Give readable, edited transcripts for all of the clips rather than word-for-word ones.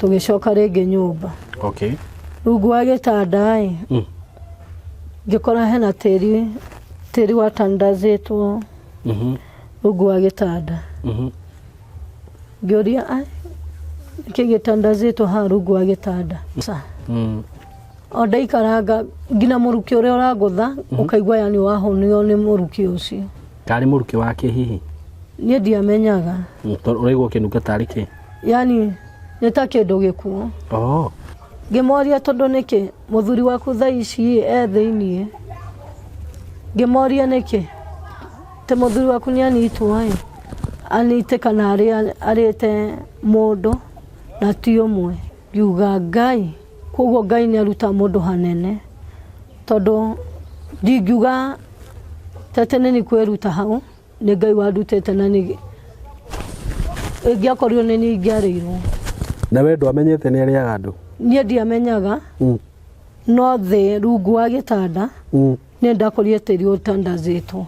Tũgĩcoka rĩngĩ nyũmba. Rungu wa gĩtanda ĩ, ngĩkora hena tĩri, tĩri watandazĩtwo rungu wa gĩtanda. Ngĩũria ai, nĩkĩ gĩtandazĩtwo haha rungu wa gĩtanda? O ndaikaranga nginya mũrukĩ ũrĩa ũrangũtha ũkaigua yani wahũnio nĩ mũrukĩ ũcio. Karĩ mũrukĩ wake hihi? Niĩ ndiamenyaga. Tondũ ũraigua ũkĩnunga tarĩ kĩ? Yani nĩ ta kĩndũ gĩkuũ. Oh. Ngĩmoria tondũ nĩkĩ mũthuri waku thaa ici e thĩiniĩ. Ngĩmoria nĩkĩ tĩ mũthuri waku nĩ anitwo ĩ, anite kana arĩte mũndũ na ti ũmwe. Ngiuga Ngai, koguo Ngai nĩ aruta mũndũ hanene tondũ ndingiuga tete nĩ niĩ kwĩruta hau. Nĩ Ngai wandutĩte na nĩ ĩngĩakorirwo nĩ niĩ ingĩarĩirwo. Na we ndwamenyete nĩ arĩaga andũ? Niĩ ndiamenyaga. No thĩ rungu wa gĩtanda nĩ ndakorire tĩri ũtandazĩtwo.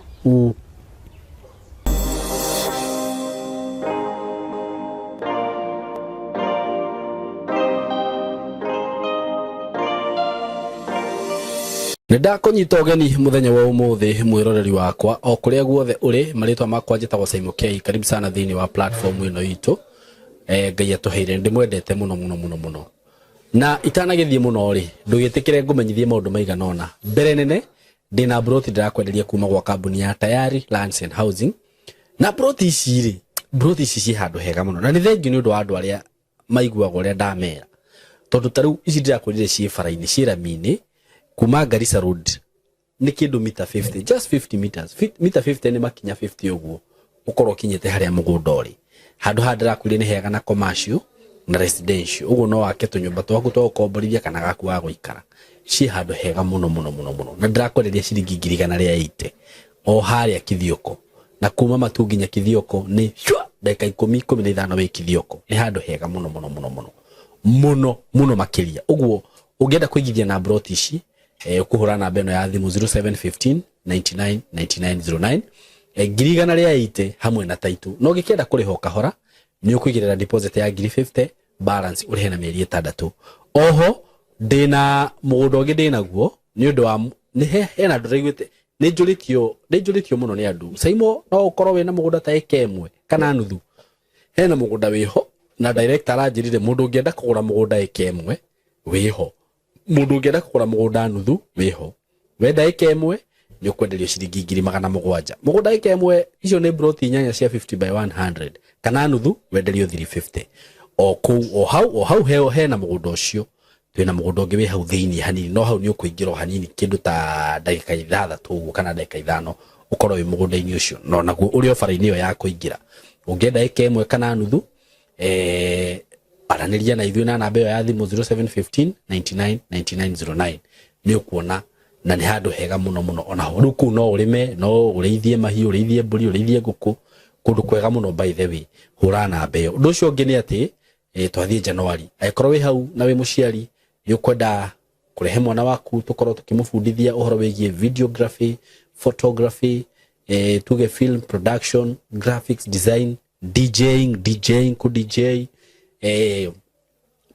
Nĩ ndakũnyita ũgeni mũthenya wa ũmũthĩ mwĩroreri wakwa o kũrĩa guothe ũrĩ. Marĩtwa makwa njĩtagwo Simon K. Karibu sana thĩinĩ wa platform ĩno itũ. Ngai atũheire, ndĩmwendete mũno mũno mũno mũno. Na itanagĩthiĩ mũno rĩ, ndũgĩtĩkĩre ngũmenyithie maũndũ maigana ũna. Mbere nene ndĩna broti ndĩrakwenderia kuma gwa kambuni ya Tayari Lands and Housing. Na broti ici rĩ, broti ici ciĩ handũ hega mũno, na nĩ thengiũ nĩ ũndũ wa andũ arĩa maiguaga ũrĩa ndamera, tondũ ta rĩu ici ndĩrakwĩrire ciĩ bara-inĩ, ciĩ rami-inĩ kuma Garissa Road nĩ kĩndũ mita 50, just 50 meters. Mita 50 nĩ makinya 50 ũguo ũkorwo ũkinyĩte harĩa mũgũnda ũrĩ. Handũ haha ndĩrakwĩrire nĩ hega na commercial na residential, ũguo no wake tũnyũmba twaku twa gũkomborithia kana gaku ga gũikara. Ciĩ handũ hega mũno mũno mũno mũno, na ndĩrakwenderia ciringi ngiri igana rĩa 80 o harĩa Kithioko, na kuma Matu nginya Kithioko nĩ shwa ndagĩka ikũmi, ikũmi na ithano wĩ Kithioko. Nĩ handũ hega mũno mũno mũno mũno mũno mũno makĩria. Ũguo ũngĩenda kũigithia na broti ici, ũkũhũra namba ĩno ya thimũ 0715 99 99 09, ngiri igana rĩa 80 hamwe na taitũ. Na ũngĩkĩenda kũrĩha o kahora nĩ ũkũigĩrĩra deposit ya ngiri 50, balance ũrĩhe na mĩeri ĩtandatũ. Oho ndĩna mũgũnda ũngĩ ndĩnaguo nĩ ũndũ wa nĩ hena andũ ndaiguĩte nĩ njũrĩtio, nĩ njũrĩtio mũno nĩ andũ, Saimo no ũkorwo wĩna mũgũnda ta ĩka ĩmwe kana nuthu. Hena mũgũnda wĩho na director aranjĩrire mũndũ ũngĩenda kũgũra mũgũnda ĩka ĩmwe wĩho, mũndũ ũngĩenda kũgũra mũgũnda nuthu wĩho. Wenda ĩka ĩmwe nĩ ũkwenderio ciringi ngiri magana mũgwanja. Mũgũnda ĩka ĩmwe icio nĩ broti inyanya cia 50 by 100, kana nuthu wenderio 350. O kũu o hau o hau hena mũgũnda ũcio. Twĩna mũgũnda ũngĩ wĩ hau thĩinĩ hanini, no hau nĩ ũkũingĩra o hanini kĩndũ ta ndagĩka ithathatũ ũguo kana ndagĩka ithano ũkorwo wĩ mũgũnda-inĩ ũcio, no naguo ũrĩ o bara-inĩ ĩyo ya kũingĩra. Ũngĩenda ĩka ĩmwe kana nuthu, aranĩria na ithuĩ na namba ĩyo ya thimũ 0715 99 99 09, nĩ ũkuona na nĩ handũ hega mũno mũno. Onaho rĩu kũu no ũrĩme, no ũrĩithie mahiũ, ũrĩithie mbũri, ũrĩithie ngũkũ, kũndũ kwega mũno. By the way, hũra namba ĩyo. Ũndũ ũcio ũngĩ nĩ atĩ twathiĩ January, angĩkorwo wĩ hau na wĩ mũciari nĩ ũkwenda kũrehe mwana waku tũkorwo tũkĩmũbundithia ũhoro wĩgiĩ videography, photography, tuge film production, graphics design, DJing, DJing, ku DJ,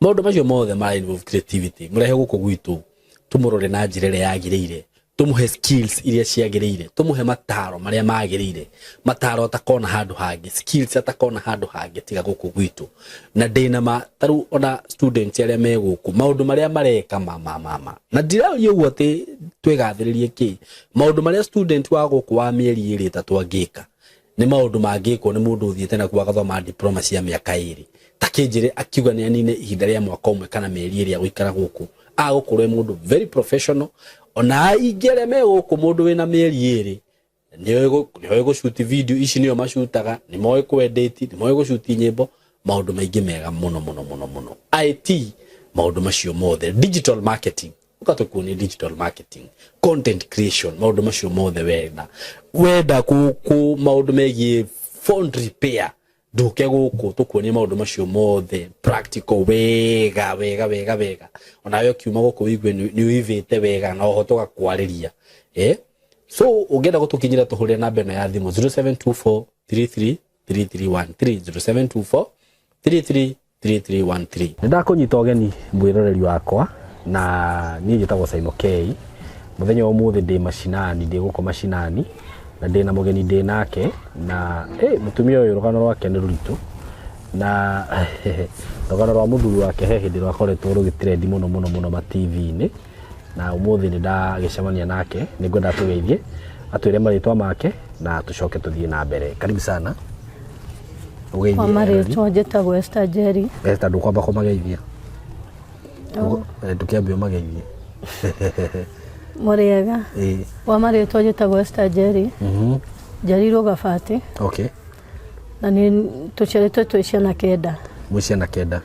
maũndũ macio mothe ma involve creativity, mũrehe gũkũ gwitũ tũmũrore na njĩra ĩrĩa yagĩrĩire, tũmũhe skills iria ciagĩrĩire, tũmũhe mataro marĩa magĩrĩire, mataro atakona handũ hangĩ, skills atakona handũ hangĩ tiga gũkũ gwitũ. Na ndĩna ma tarĩu ona students arĩa me gũkũ, maũndũ marĩa mareka ma ma ma ma, na ndiraria ũguo atĩ twĩgathĩrĩrie kĩ, maũndũ marĩa student wa gũkũ wa mĩeri ĩrĩ ĩtatũ angĩka nĩ maũndũ mangĩkwo nĩ mũndũ ũthiĩte na kuo agathoma diploma cia mĩaka ĩrĩ. Ta kĩnjĩre akiuga nĩ anine ihinda rĩa mwaka ũmwe kana mĩeri ĩrĩ agũikara gũkũ, agũkorwo e mũndũ very professional. Ona aingĩ arĩa me gũkũ, mũndũ wĩna mĩeri ĩrĩ nĩoĩ gũcuti video ici, nĩo macutaga, nĩ moĩ kũ-edit, nĩ moĩ gũcuti nyĩmbo, maũndũ maingĩ mega mũno mũno mũno mũno, IT, maũndũ macio mothe, digital marketing, ũgatũkuonia digital marketing, content creation, maũndũ macio mothe. Wenda ku maũndũ megiĩ phone repair, ndũke gũkũ tũkuonie maũndũ macio mothe practical wega wega wega wega, onawe ũkiuma gũkũ wĩigue nĩ ũivĩte wega na oho tũgakwarĩria. So ũngĩenda gũtũkinyĩra, tũhũrĩre namba ĩno ya thimũ 0724 33 3313, 0724 33. 3313. Nĩ ndakũnyita ũgeni mwĩroreri wakwa na niĩ njĩtagwo Simon K. Mũthenya wa ũmũthĩ ndĩ macinani, ndĩ gũkũ macinani na ndĩ na mũgeni ndĩ nake na mũtumia ũyũ rũgano rwake nĩ rũritũ na rũgano rwa mũthuri wake he hĩndĩ rwakoretwo rũgĩtrendi mũno mũno mũno ma TV-inĩ na ũmũthĩ nĩ ndagĩcemania nake, nĩ ngwenda atũgeithie atwĩre marĩtwa make na tũcoke tũthiĩ na mbere. Karibu sana. Ũgeithie Kwa marĩtwa njĩtagwo Esther Njeri. Esther, ndũkwamba kũmageithia? Ndũkĩambe ũmageithie. Mũrĩega. Kwa marĩtwa njĩtagwo Esther Njeri. Njiarirwo Gabati. Na nĩ tũciarĩtwo twĩ ciana 9. Mwĩ ciana 9.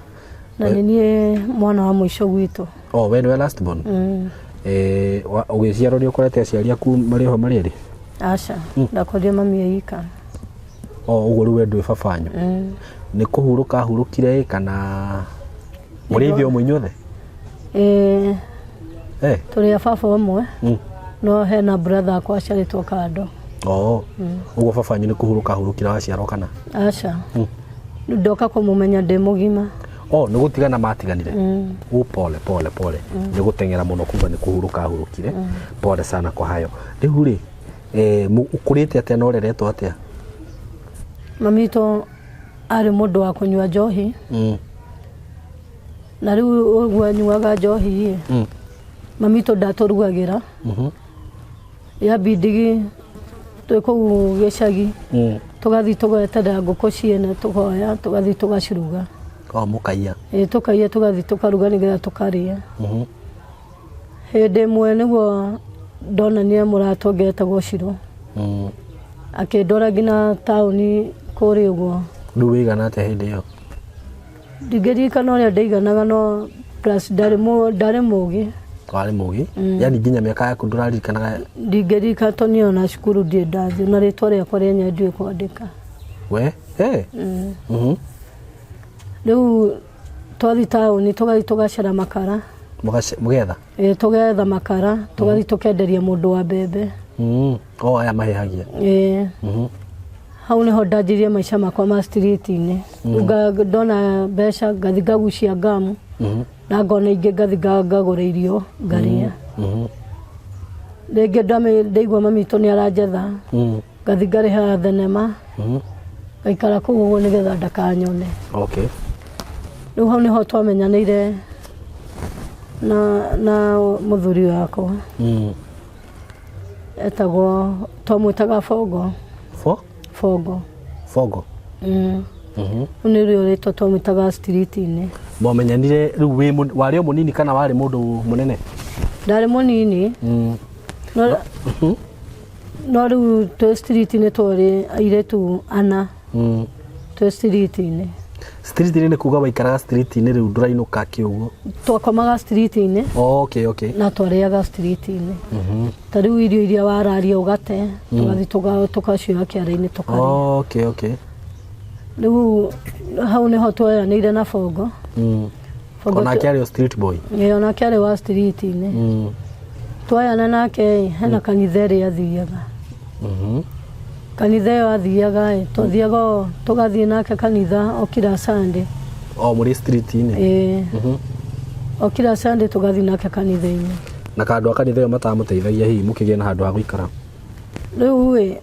Na nĩ niĩ mwana wa mũico gwitũ. Oh, we nĩwe last born? Ũgĩciarwo nĩ ũkorete aciari aku marĩ ho marĩ erĩ? Aca, ndakorire mami e ika. Oh, ũguo rĩu we ndwĩ baba wanyu? Nĩ kũhurũka ahurũkire ĩ kana mũrĩ ithe ũmwe inyuothe? Ĩĩ. Tũrĩ a baba ũmwe. No hena brother akwa aciarĩtwo kando. Oh. Ũguo baba wanyu nĩ kũhurũka ahurũkire waciarwo kana? Aca. Ndoka kũmũmenya ndĩ mũgima. Oh, nĩ gũtigana matiganire? Oh, pole pole pole. Nĩ gũteng'era mũno kuga nĩ kũhurũka ahurũkire. Pole sana kwa hayo. Rĩu rĩ, ũkũrĩte atĩa na ũreretwo atĩa? Mami witũ arĩ mũndũ wa kũnyua njohi. Na rĩu ũguo anyuaga njohi ĩ, mami witũ ndatũrugagĩra. Yambindigi twĩ kũu gĩcagi, tũgathiĩ tũgeterera ngũkũ ciene, tũkoya tũgathiĩ tũgaciruga. Oh, mũkaiya? Ĩ, tũkaiya tũgathiĩ tũkaruga nĩgetha tũkarĩa. Hĩndĩ ĩmwe nĩguo ndonanire mũrata ũngĩ etagwo Shiro. Akĩndwara nginya taũni kũrĩa ũguo. Rĩu wĩigana atĩa hĩndĩ ĩyo? Ndingĩririkana ũrĩa ndaiganaga no plus ndarĩ mũgĩ. Warĩ mũgĩ? Yaani nginya mĩaka yaku ndũraririkanaga? Ndingĩririkana tondũ niĩ ona cukuru ndirĩ ndathiĩ, na rĩtwa rĩakwa rĩenyewe ndiũĩ kwandĩka. We? Rĩu twathiĩ taũni tũgathiĩ tũgacera makara. Mũgetha? Ĩĩ, tũgetha makara, tũgathiĩ tũkenderia mũndũ wa mbembe. Oh, aya mahĩhagia. Ĩĩ. Hau nĩho ndanjirie maica makwa ma street-inĩ. Rĩu ndona mbeca ngathiĩ ngagucia ngamu, na ngona ingĩ ngathiĩ ngagũra irio ngarĩa. Rĩngĩ ndaigua mami witũ nĩ aranjetha, ngathiĩ ngarĩha thenema, ngaikara kũu ũguo nĩgetha ndakanyone. Rĩu hau nĩho twamenyanĩire na mũthuri wakwa. Etagwo, twamwĩtaga Bongo. Fo? Bongo. Bongo? Rĩu nĩrĩo rĩtwa twamwĩtaga street-inĩ. Mwamenyanire rĩu wĩ warĩ o mũnini kana warĩ mũndũ mũnene? Ndarĩ mũnini. No rĩu twĩ street-inĩ twarĩ airĩtu 4. Twĩ street-inĩ. Street-inĩ nĩ kuga waikaraga street-inĩ rĩu ndũrainũka kĩũguo? Twakomaga street-inĩ. Oh, okay, okay. Na twarĩaga street-inĩ. Ta rĩu irio iria wararia ũgate, tũgathiĩ tũgacioya kĩara-inĩ tũkarĩa. Oh, okay, okay. Rĩu hau nĩho tweranĩire na Bongo. Bongo Onake arĩ o street boy? Ĩĩ, onake arĩ wa street-inĩ. Twayana nake hena kanitha ĩrĩa athiaga. Kanitha ĩyo athiaga ĩ, twathiaga o, tũgathiĩ nake kanitha o kila Sunday. O mũrĩ street-inĩ? Ĩĩ. O kila Sunday tũgathiĩ nake kanitha-inĩ. Na kandũ a kanitha ĩyo matamũteithagia hihi mũkĩgĩe na handũ ha gũikara? Rĩu ĩ,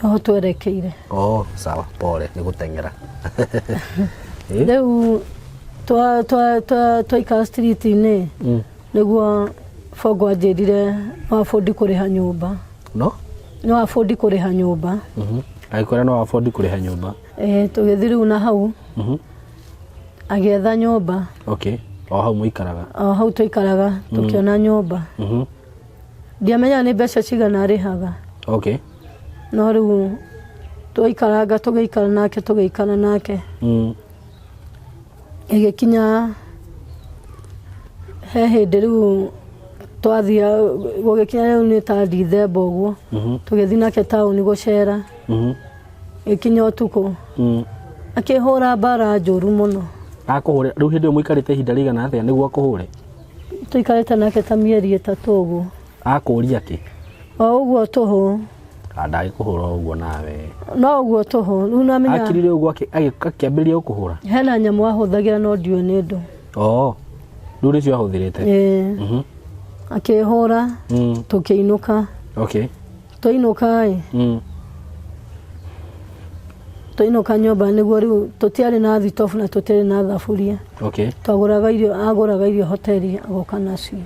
nĩho twerekeire. Oh, sawa, pole, nĩ gũteng'era. Rĩu twaikara street-inĩ, nĩguo Bongo anjĩrire no afford kũrĩha nyũmba. No? No afford kũrĩha nyũmba. Agĩkwĩra no afford kũrĩha nyũmba. Tũgĩthiĩ rĩu na hau. Agĩetha nyũmba. Okay. O hau mũikaraga? O hau tũikaraga, tũkĩona nyũmba. Ndiamenyaga nĩ mbeca cigana arĩhaga. No rĩu twaikaranga tũgĩikara nake, tũgĩikara nake. Ĩgĩkinya he hĩndĩ rĩu twathiĩ, gũgĩkinya rĩu nĩ ta Dithemba ũguo, tũgĩthiĩ nake taũni gũcera. Ĩgĩkinya ũtukũ, akĩhũra mbara njũru mũno. Akũhũre, rĩu hĩndĩ ĩyo mũikarĩte ihinda rĩigana atĩa nĩguo akũhũre? Tũikarĩte nake ta mĩeri 3 ũguo. Akũria kĩ? O ũguo tũhũ. Ndagĩkũhũra ũguo nawe. No ũguo tũhũ rĩu namenya. Akirire ũguo akĩambĩrĩria gũkũhũra? Hena nyamũ ahũthagĩra no ndiũĩ nĩ ndũ. Oh. Rĩu nĩcio ahũthĩrĩte? Ĩĩ. Akĩhũra tũkĩinũka. Okay. Twainũka ĩ, twainũka nyũmba nĩguo rĩu tũtiarĩ na thitobu na tũtiarĩ na thaburia. Okay. Twagũraga irio, agũraga irio hoteli agoka nacio.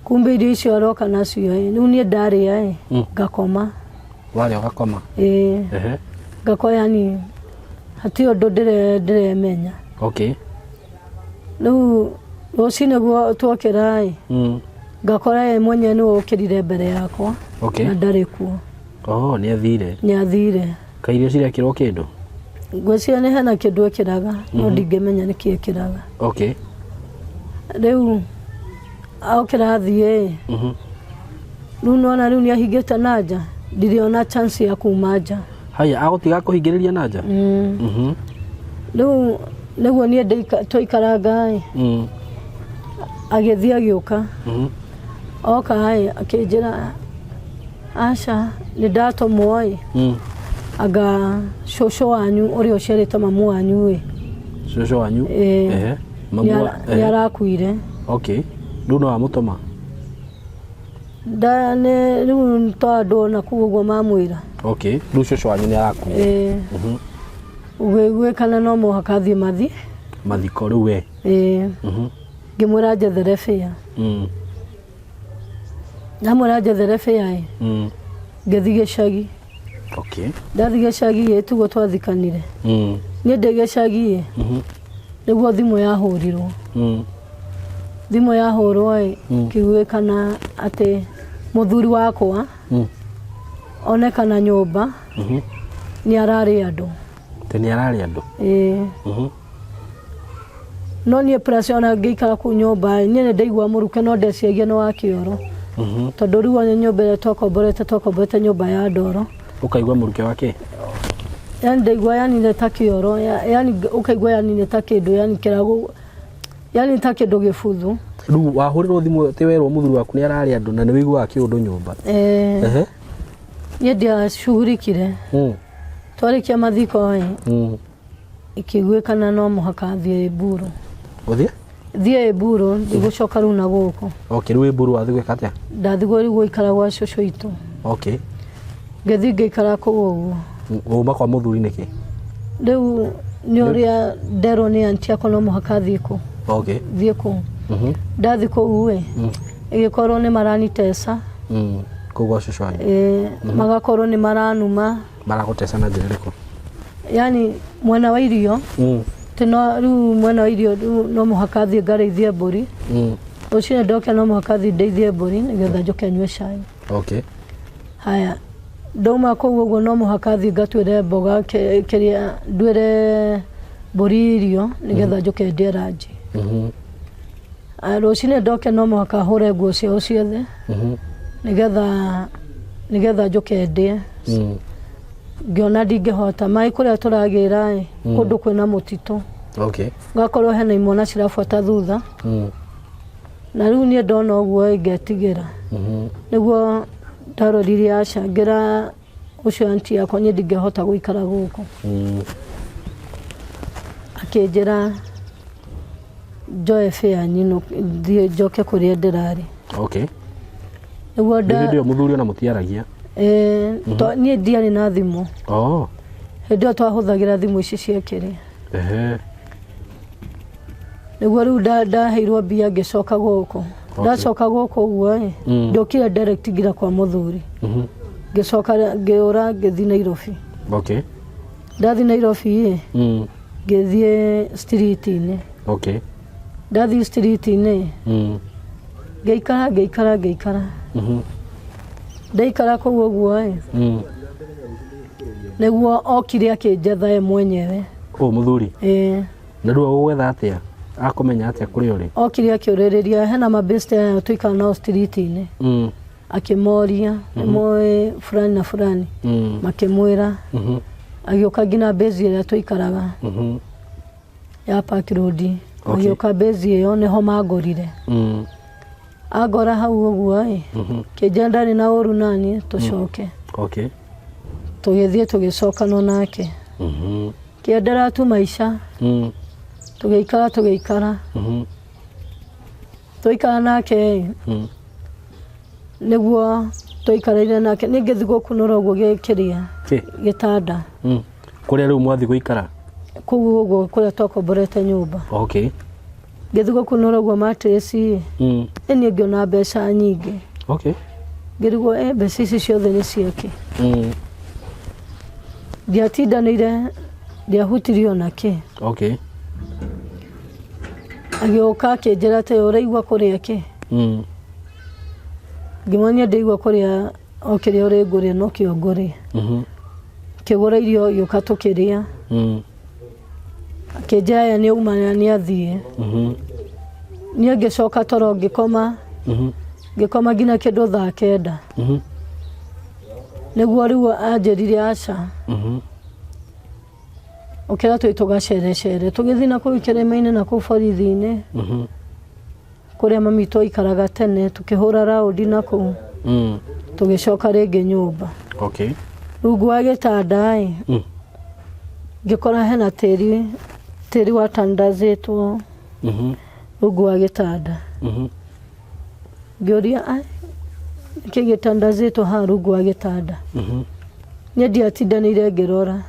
Kumbe irio icio aroka nacio ĩ, rĩu niĩ ndarĩa ĩ, ngakoma. Warĩa ũgakoma? Ĩĩ. Ngakoma yani hatirĩ ũndũ ndĩremenya. Okay. Rĩu rũcinĩ guo tuokĩra ĩ, ngakora ye mwenyewe nĩwe ũkĩrire mbere yakwa. Okay. Na ndarĩ kuo. Oh, nĩ athire. Nĩ athire. Kaĩ irio cirekĩrwo kĩndũ? Ngwĩciria nĩ hena kĩndũ ekĩraga, no ndingĩmenya nĩkĩ ekĩraga. Okay. Rĩu okĩra athiĩ ĩ, rĩu nona rĩu nĩ ahingĩte na nja, ndirĩ ona chance ya kuma nja. Haya, agũtiga kũhingĩrĩria na nja? Rĩu nĩguo niĩ twaikaranga ĩ, agĩthiĩ agĩũka. Oka ĩ, akĩnjĩra aca nĩ ndatũmwo ĩ, anga cũcũ wanyu ũrĩa ũciarĩte mamu wanyu ĩ. Cũcũ wanyu? Ĩ. Ehe. Mamu Nĩ arakuire. Okay. Rĩu no amũtũma? Nda nĩ rĩu to andũ ona kũu ũguo mamwĩra. Okay. Rĩu cũcũ wanyu nĩ arakuire. Ĩ. Ũgĩguĩkana no mũhaka athiĩ mathi. Mathiko rĩu we. Ĩ. Ngĩmwĩra njethere bĩa. Ndamwĩra njethere bĩa ĩ, ngĩthiĩ gĩcagi. Okay. Ndathiĩ gĩcagi ĩ, tiguo twathikanire. Niĩ ndĩ gĩcagi ĩ, nĩguo thimũ yahũrirwo. Thimũ yahũrwo ĩ, ngĩiguĩkana atĩ mũthuri wakwa onekana nyũmba nĩ ararĩ andũ. Atĩ nĩ ararĩ andũ? Ĩĩ. No niĩ pressure ona ngĩikara kũu nyũmba ĩ, niĩ nĩ ndaigua mũrukĩ no ndeciagia nĩ wa kĩoro. Tondũ rĩu ona nyũmba ĩrĩa twakomborete twakomborete nyũmba ya ndoro. Ũkaigua mũrukĩ wa kĩ? Yani ndaigua yani nĩ ta kĩoro, yani ũkaigua yani nĩ ta kĩndũ yani kĩragũ yani ta kĩndũ gĩbuthu. Rĩu wahũrĩrwo thimũ atĩ werwo mũthuri waku nĩ ararĩ andũ na nĩ wĩiguaga kĩũndũ nyũmba. Niĩ ndiacugurikire. Twarĩkia mathiko ĩ, ikĩiguĩkana no mũhaka thiĩ Emburu. Ũthiĩ? Thiĩ Emburu, ndigũcoka rĩu na gũkũ. Okay, rĩu Emburu wathiĩ gwĩka atĩa? Ndathiĩ rĩu gũikara gwa cũcũ witũ. Okay. Ngĩthiĩ ngĩikara kũu ũguo. Uma kwa mũthuri nĩkĩ? Rĩu nĩ ũrĩa nderwo nĩ anti akwa no mũhaka thiĩ kũu. Okay. Thiĩ kũu. Ndathiĩ kũu ĩ, ĩgĩkorwo nĩ maranitesa. Kũu gwa cũcũ wanyu? Ĩĩ, magakorwo nĩ maranuma. Maragũteca na njĩra ĩrĩkũ? Yani mwena wa irio. Tĩ no rĩu mwena wa irio rĩu no mũhaka thiĩ ngarĩithie mbũri. Rũcinĩ ndoke no mũhaka thiĩ ndeithie mbũri nĩgetha njũke nyue cai. Okay. Haya, ndauma kũu ũguo no mũhaka thiĩ ngatuĩre mboga kĩrĩa nduĩre mbũri irio nĩgetha njũke ndĩe ranji. Aya, rũcinĩ ndoke no mũhaka hũre nguo ciao ciothe nĩgetha njũke ndĩe. Ngĩona ndingĩhota maĩ kũrĩa tũragĩra ĩ, kũndũ kwĩna mũtitũ. Okay. Ngakorwo hena imwana cirabuata thutha. Na rĩu niĩ ndona ũguo ĩ, ngetigĩra. Nĩguo ndaroririe aca ngĩra ũcio anti yakwa niĩ ndingĩhota gũikara gũkũ. Akĩnjĩra njoe fare nyinũ thiĩ njoke kũrĩa ndĩrarĩ. Okay. Nĩguo nda Hĩndĩ ĩyo mũthuri ona mũtiaragia? Niĩ ndiarĩ na thimũ. Oh. Hĩndĩ ĩyo twahũthagĩra thimũ ici cia kĩrĩa. Ehe. Nĩguo rĩu ndaheirwo mbia ngĩcoka gũkũ. Okay. Ndacoka gũkũ ũguo ĩ, ndokire direct nginya kwa mũthuri. Ngĩcoka ngĩũra ngĩthiĩ Nairobi. Okay. Ndathiĩ Nairobi ĩ, ngĩthiĩ street-inĩ. Okay. Ndathiĩ street-inĩ ngĩikara ngĩikara ngĩikara. Ndaikara kũu ũguo ĩ, nĩguo okire akĩnjetha ye mwenyewe. Ũũ mũthuri? Ĩĩ. Na rĩu agũgwetha atĩa? Akũmenya atĩa kũrĩa ũrĩ? Okire akĩũrĩrĩria hena mabeste aya tũikara nao street-inĩ. Akĩmoria nĩ moĩ fulani na fulani. Makĩmwĩra. Agĩũka nginya base ĩrĩa tũikaraga ya Park Road. Okay. Agĩũka base ĩyo nĩho mangorire. Angora hau ũguo ĩ, kĩnjĩra ndarĩ na ũru naniĩ, tũcoke. Okay. Tũgĩthiĩ tũgĩcokanwo nake. Kĩendera tu maica. Tũgĩikara tũgĩikara. Twaikara nake ĩ, nĩguo twaikarire nake niĩ ngĩthiĩ gũkunũra ũguo gĩkĩrĩa Kĩ? gĩtanda. Kũrĩa rĩu mwathiĩ gũikara? Kũu ũguo kũrĩa twakomborete nyũmba. Okay. Ngĩthiĩ gũkunũra ũguo mattress ĩ, niĩ ngĩona mbeca nyingĩ. Okay. Ngĩrigwo ĩ mbeca ici ciothe nĩ ciakĩ. Ndiatindanĩire, ndiahutirie ona kĩ. Okay. Agĩũka akĩnjĩra atĩ ũraigua kũrĩa kĩ? Ngĩmuonia ndĩigua kũrĩa o kĩrĩa ũrĩngũrĩa nokĩo ngũrĩa. Kĩgũra irio gĩũka tũkĩrĩa. Akĩnjĩra aya nĩ auma na nĩ athiĩ. Niĩ ngĩcoka toro ngĩkoma. Ngĩkoma nginya kĩndũ thaa 9. Nĩguo rĩu anjĩrire aca. Ũkĩra tũthiĩ tũgacerecere. Tũgĩthiĩ na kũu kĩrĩma-inĩ na kũu borithi-inĩ. Kũrĩa mami witũ aikaraga tene tũkĩhũra raũndi na kũu. Tũgĩcoka rĩngĩ nyũmba. Okay. Rungu wa gĩtanda ĩ, ngĩkora hena tĩri, tĩri watandazĩtwo rungu wa gĩtanda. Ngĩũria ai, nĩkĩ gĩtandazĩtwo haha rungu wa gĩtanda? Niĩ ndiatindanĩire ngĩrora.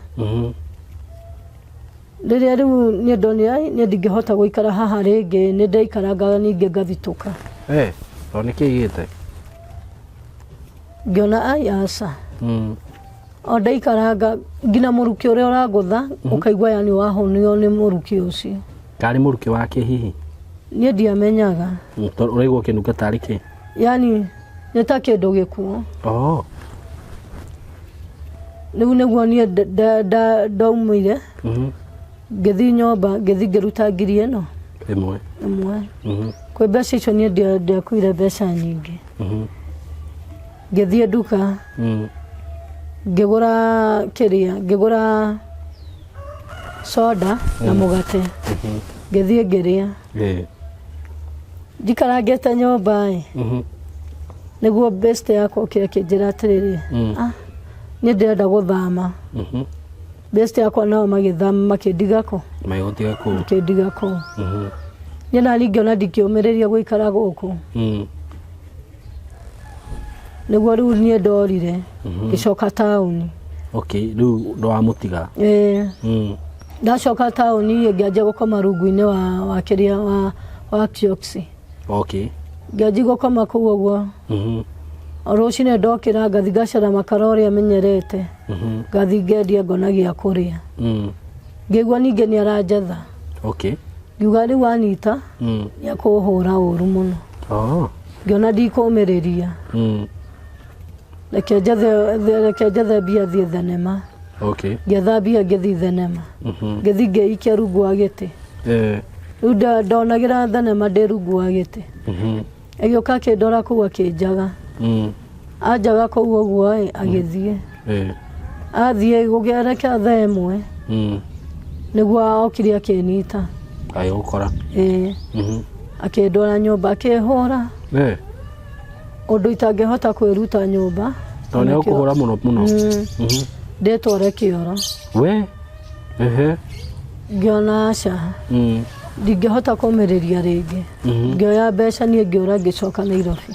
Rĩrĩa rĩu niĩ ndonire ai, niĩ ndingĩhota gũikara haha rĩngĩ, nĩ ndaikarangaga ningĩ ngathitũka. Eh, tondũ nĩkĩ gĩte? Ngĩona ai aca. O ndaikaranga nginya mũrukĩ ũrĩa ũrangũtha, ũkaigua yani wahũnio nĩ mũrukĩ ũcio. Karĩ mũrukĩ wake hihi? Niĩ ndiamenyaga. Tondũ ũraigua ũkĩnunga tarĩ kĩ? Yani nĩ ta kĩndũ gĩkuũ. Oh. Rĩu nĩguo niĩ ndaumire. Ngĩthiĩ nyũmba, ngĩthiĩ ngĩruta ngiri ĩno. Ĩmwe. Ĩmwe. Kwĩ mbeca icio niĩ ndiakuire mbeca nyingĩ. Ngĩthiĩ nduka. Ngĩgũra kĩrĩa, ngĩgũra soda na mũgate. Ngĩthiĩ ngĩrĩa. Njikarangĩte nyũmba ĩ, nĩguo best yakwa okire akĩnjĩra atĩrĩrĩ, ah, niĩ ndĩrenda gũthama. Best yakwa nao magĩthama makĩndiga kũ? Magĩgũtiga kũu. Makĩndiga kũu. Niĩ nani ngĩona ndingĩũmĩrĩria gũikara gũkũ. Nĩguo rĩu niĩ ndorire, ngĩcoka taũni. Okay, rĩu ndwamũtiga. Ĩĩ. Ndacoka taũni ngĩanjia gũkoma rungu-inĩ wa kĩrĩa wa kiosk. Okay. Ngĩanjia gũkoma kũu ũguo. O rũcinĩ ndokĩra ngathiĩ ngacera makara ũrĩa menyerete. Ngathiĩ ngendia ngona gĩa kũrĩa. Ngĩigua ningĩ nĩ aranjetha. Okay. Ngiuga rĩu anyita nĩ ekũhũra ũru mũno. Oh. Ngĩona ndikũmĩrĩria. Reke njethe mbia thiĩ thenema. Okay. Ngĩetha mbia ngĩthiĩ thenema. Ngĩthiĩ ngĩikia rungu wa gĩtĩ. Rĩu ndonagĩra thenema ndĩ rungu wa gĩtĩ. Agĩũka akĩndora kũu akĩnjaga. Anjaga kũu ũguo ĩ, agĩthiĩ. Athiĩ gũkĩerekera thaa 1. Nĩguo okire akĩnyita. Agĩgũkora. Ĩĩ. Akĩndwara nyũmba akĩhũra. Ũndũ itangĩhota kwĩruta nyũmba. Tondũ nĩ ũkũhũra mũno mũno. Ndĩtware kĩoro. We. Ehe. Ngĩona aca. Ndingĩhota kũmĩrĩria rĩngĩ. Ngĩoya mbeca niĩ ngĩũra ngĩcoka Nairobi.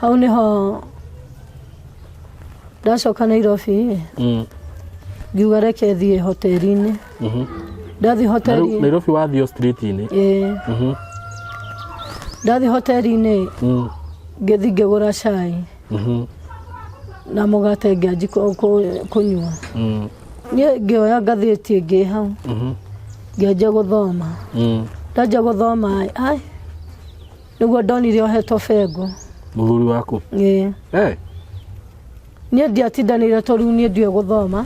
Hau nĩho ndacoka Nairobi ngiuga reke thiĩ hoteri-inĩ. Ndathiĩ hoteri. Nairobi wathiĩ street-inĩ. Ĩĩ. Ndathiĩ hoteri-inĩ ngĩthiĩ ngĩgũra cai na mũgate ngĩanjia kũnyua. Niĩ ngĩoya ngathĩti ĩngĩ hau ngĩanjia gũthoma. Ndanjia gũthoma ai nĩguo ndonire ohetwo bengo. Mũthuri waku? Ĩĩ. Niĩ ndiatindanĩire tondũ rĩu niĩ ndiũĩ gũthoma.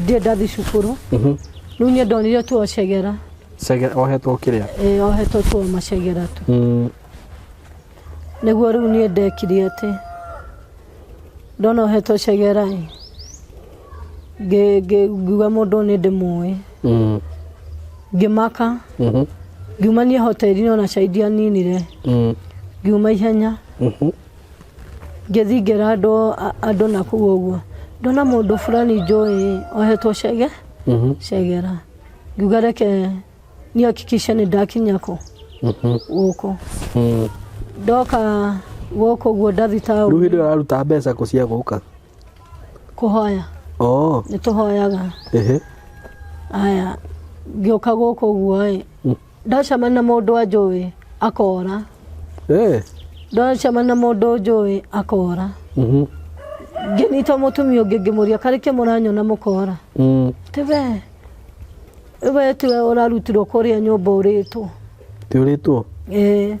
Ndirĩ ndathiĩ cukuru. Rĩu niĩ ndonire tu ocegera. Cegera ohetwo kĩrĩa? Ĩĩ ohetwo tu o macegera tu. Nĩguo rĩu niĩ ndekire atĩ ndona ohetwo cegera ĩ, ngiuga mũndũ ũyũ nĩ ndĩmũĩ. Ngĩmaka. Ngiuma niĩ hoteri-inĩ ona cai ndianinire. Ngiuma ihenya. Ngĩthiĩ ngĩra andũ andũ na kũu ũguo. Ndona mũndũ fulani njũĩ ohetwo cege cegera. Ngiuga reke ni hakikishe nĩ ndakinya kũ gũkũ. Ndoka gũkũ ũguo ndathi Rĩu taũni hĩndĩ ĩyo ũraruta mbeca kũ cia gũka? kũhoya. Oh. Nĩ tũhoyaga. Ehe. Aya ngĩũka gũkũ ũguo ĩ ndacemania na mũndũ anjũĩ akora. Eh. Ndacemania na mũndũ njũĩ akora. Ngĩnyita mũtumia ũngĩ ngĩmũria karĩ kĩ mũranyona mũkora. Ti we we tiwe ũrarutirwo kũrĩa nyũmba ũrĩtwo. Ti ũrĩtwo? Ĩĩ.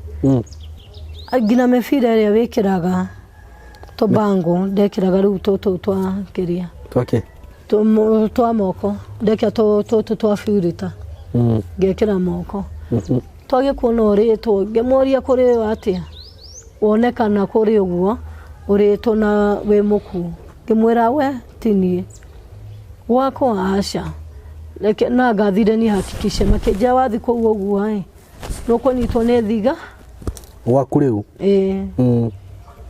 Nginya mĩbira ĩrĩa wĩkĩraga tũbango ndekĩraga rĩu tũtũ twa kĩrĩa Twake? Twa moko ndekĩra tũtũ twa filter ngekĩra moko. Twagĩkuona ũrĩtwo ngĩmũria kũrĩo atĩa wonekana kũrĩ ũguo ũrĩtwo na wĩ mũkuũ. Ngĩmwĩra we ti niĩ gwakwa aca reke na ngathire ni hakikishe makĩnjĩra wathi kũu ũguo ĩ nũkũnyitwo nĩ thiga. Gwaku rĩu? Ĩĩ.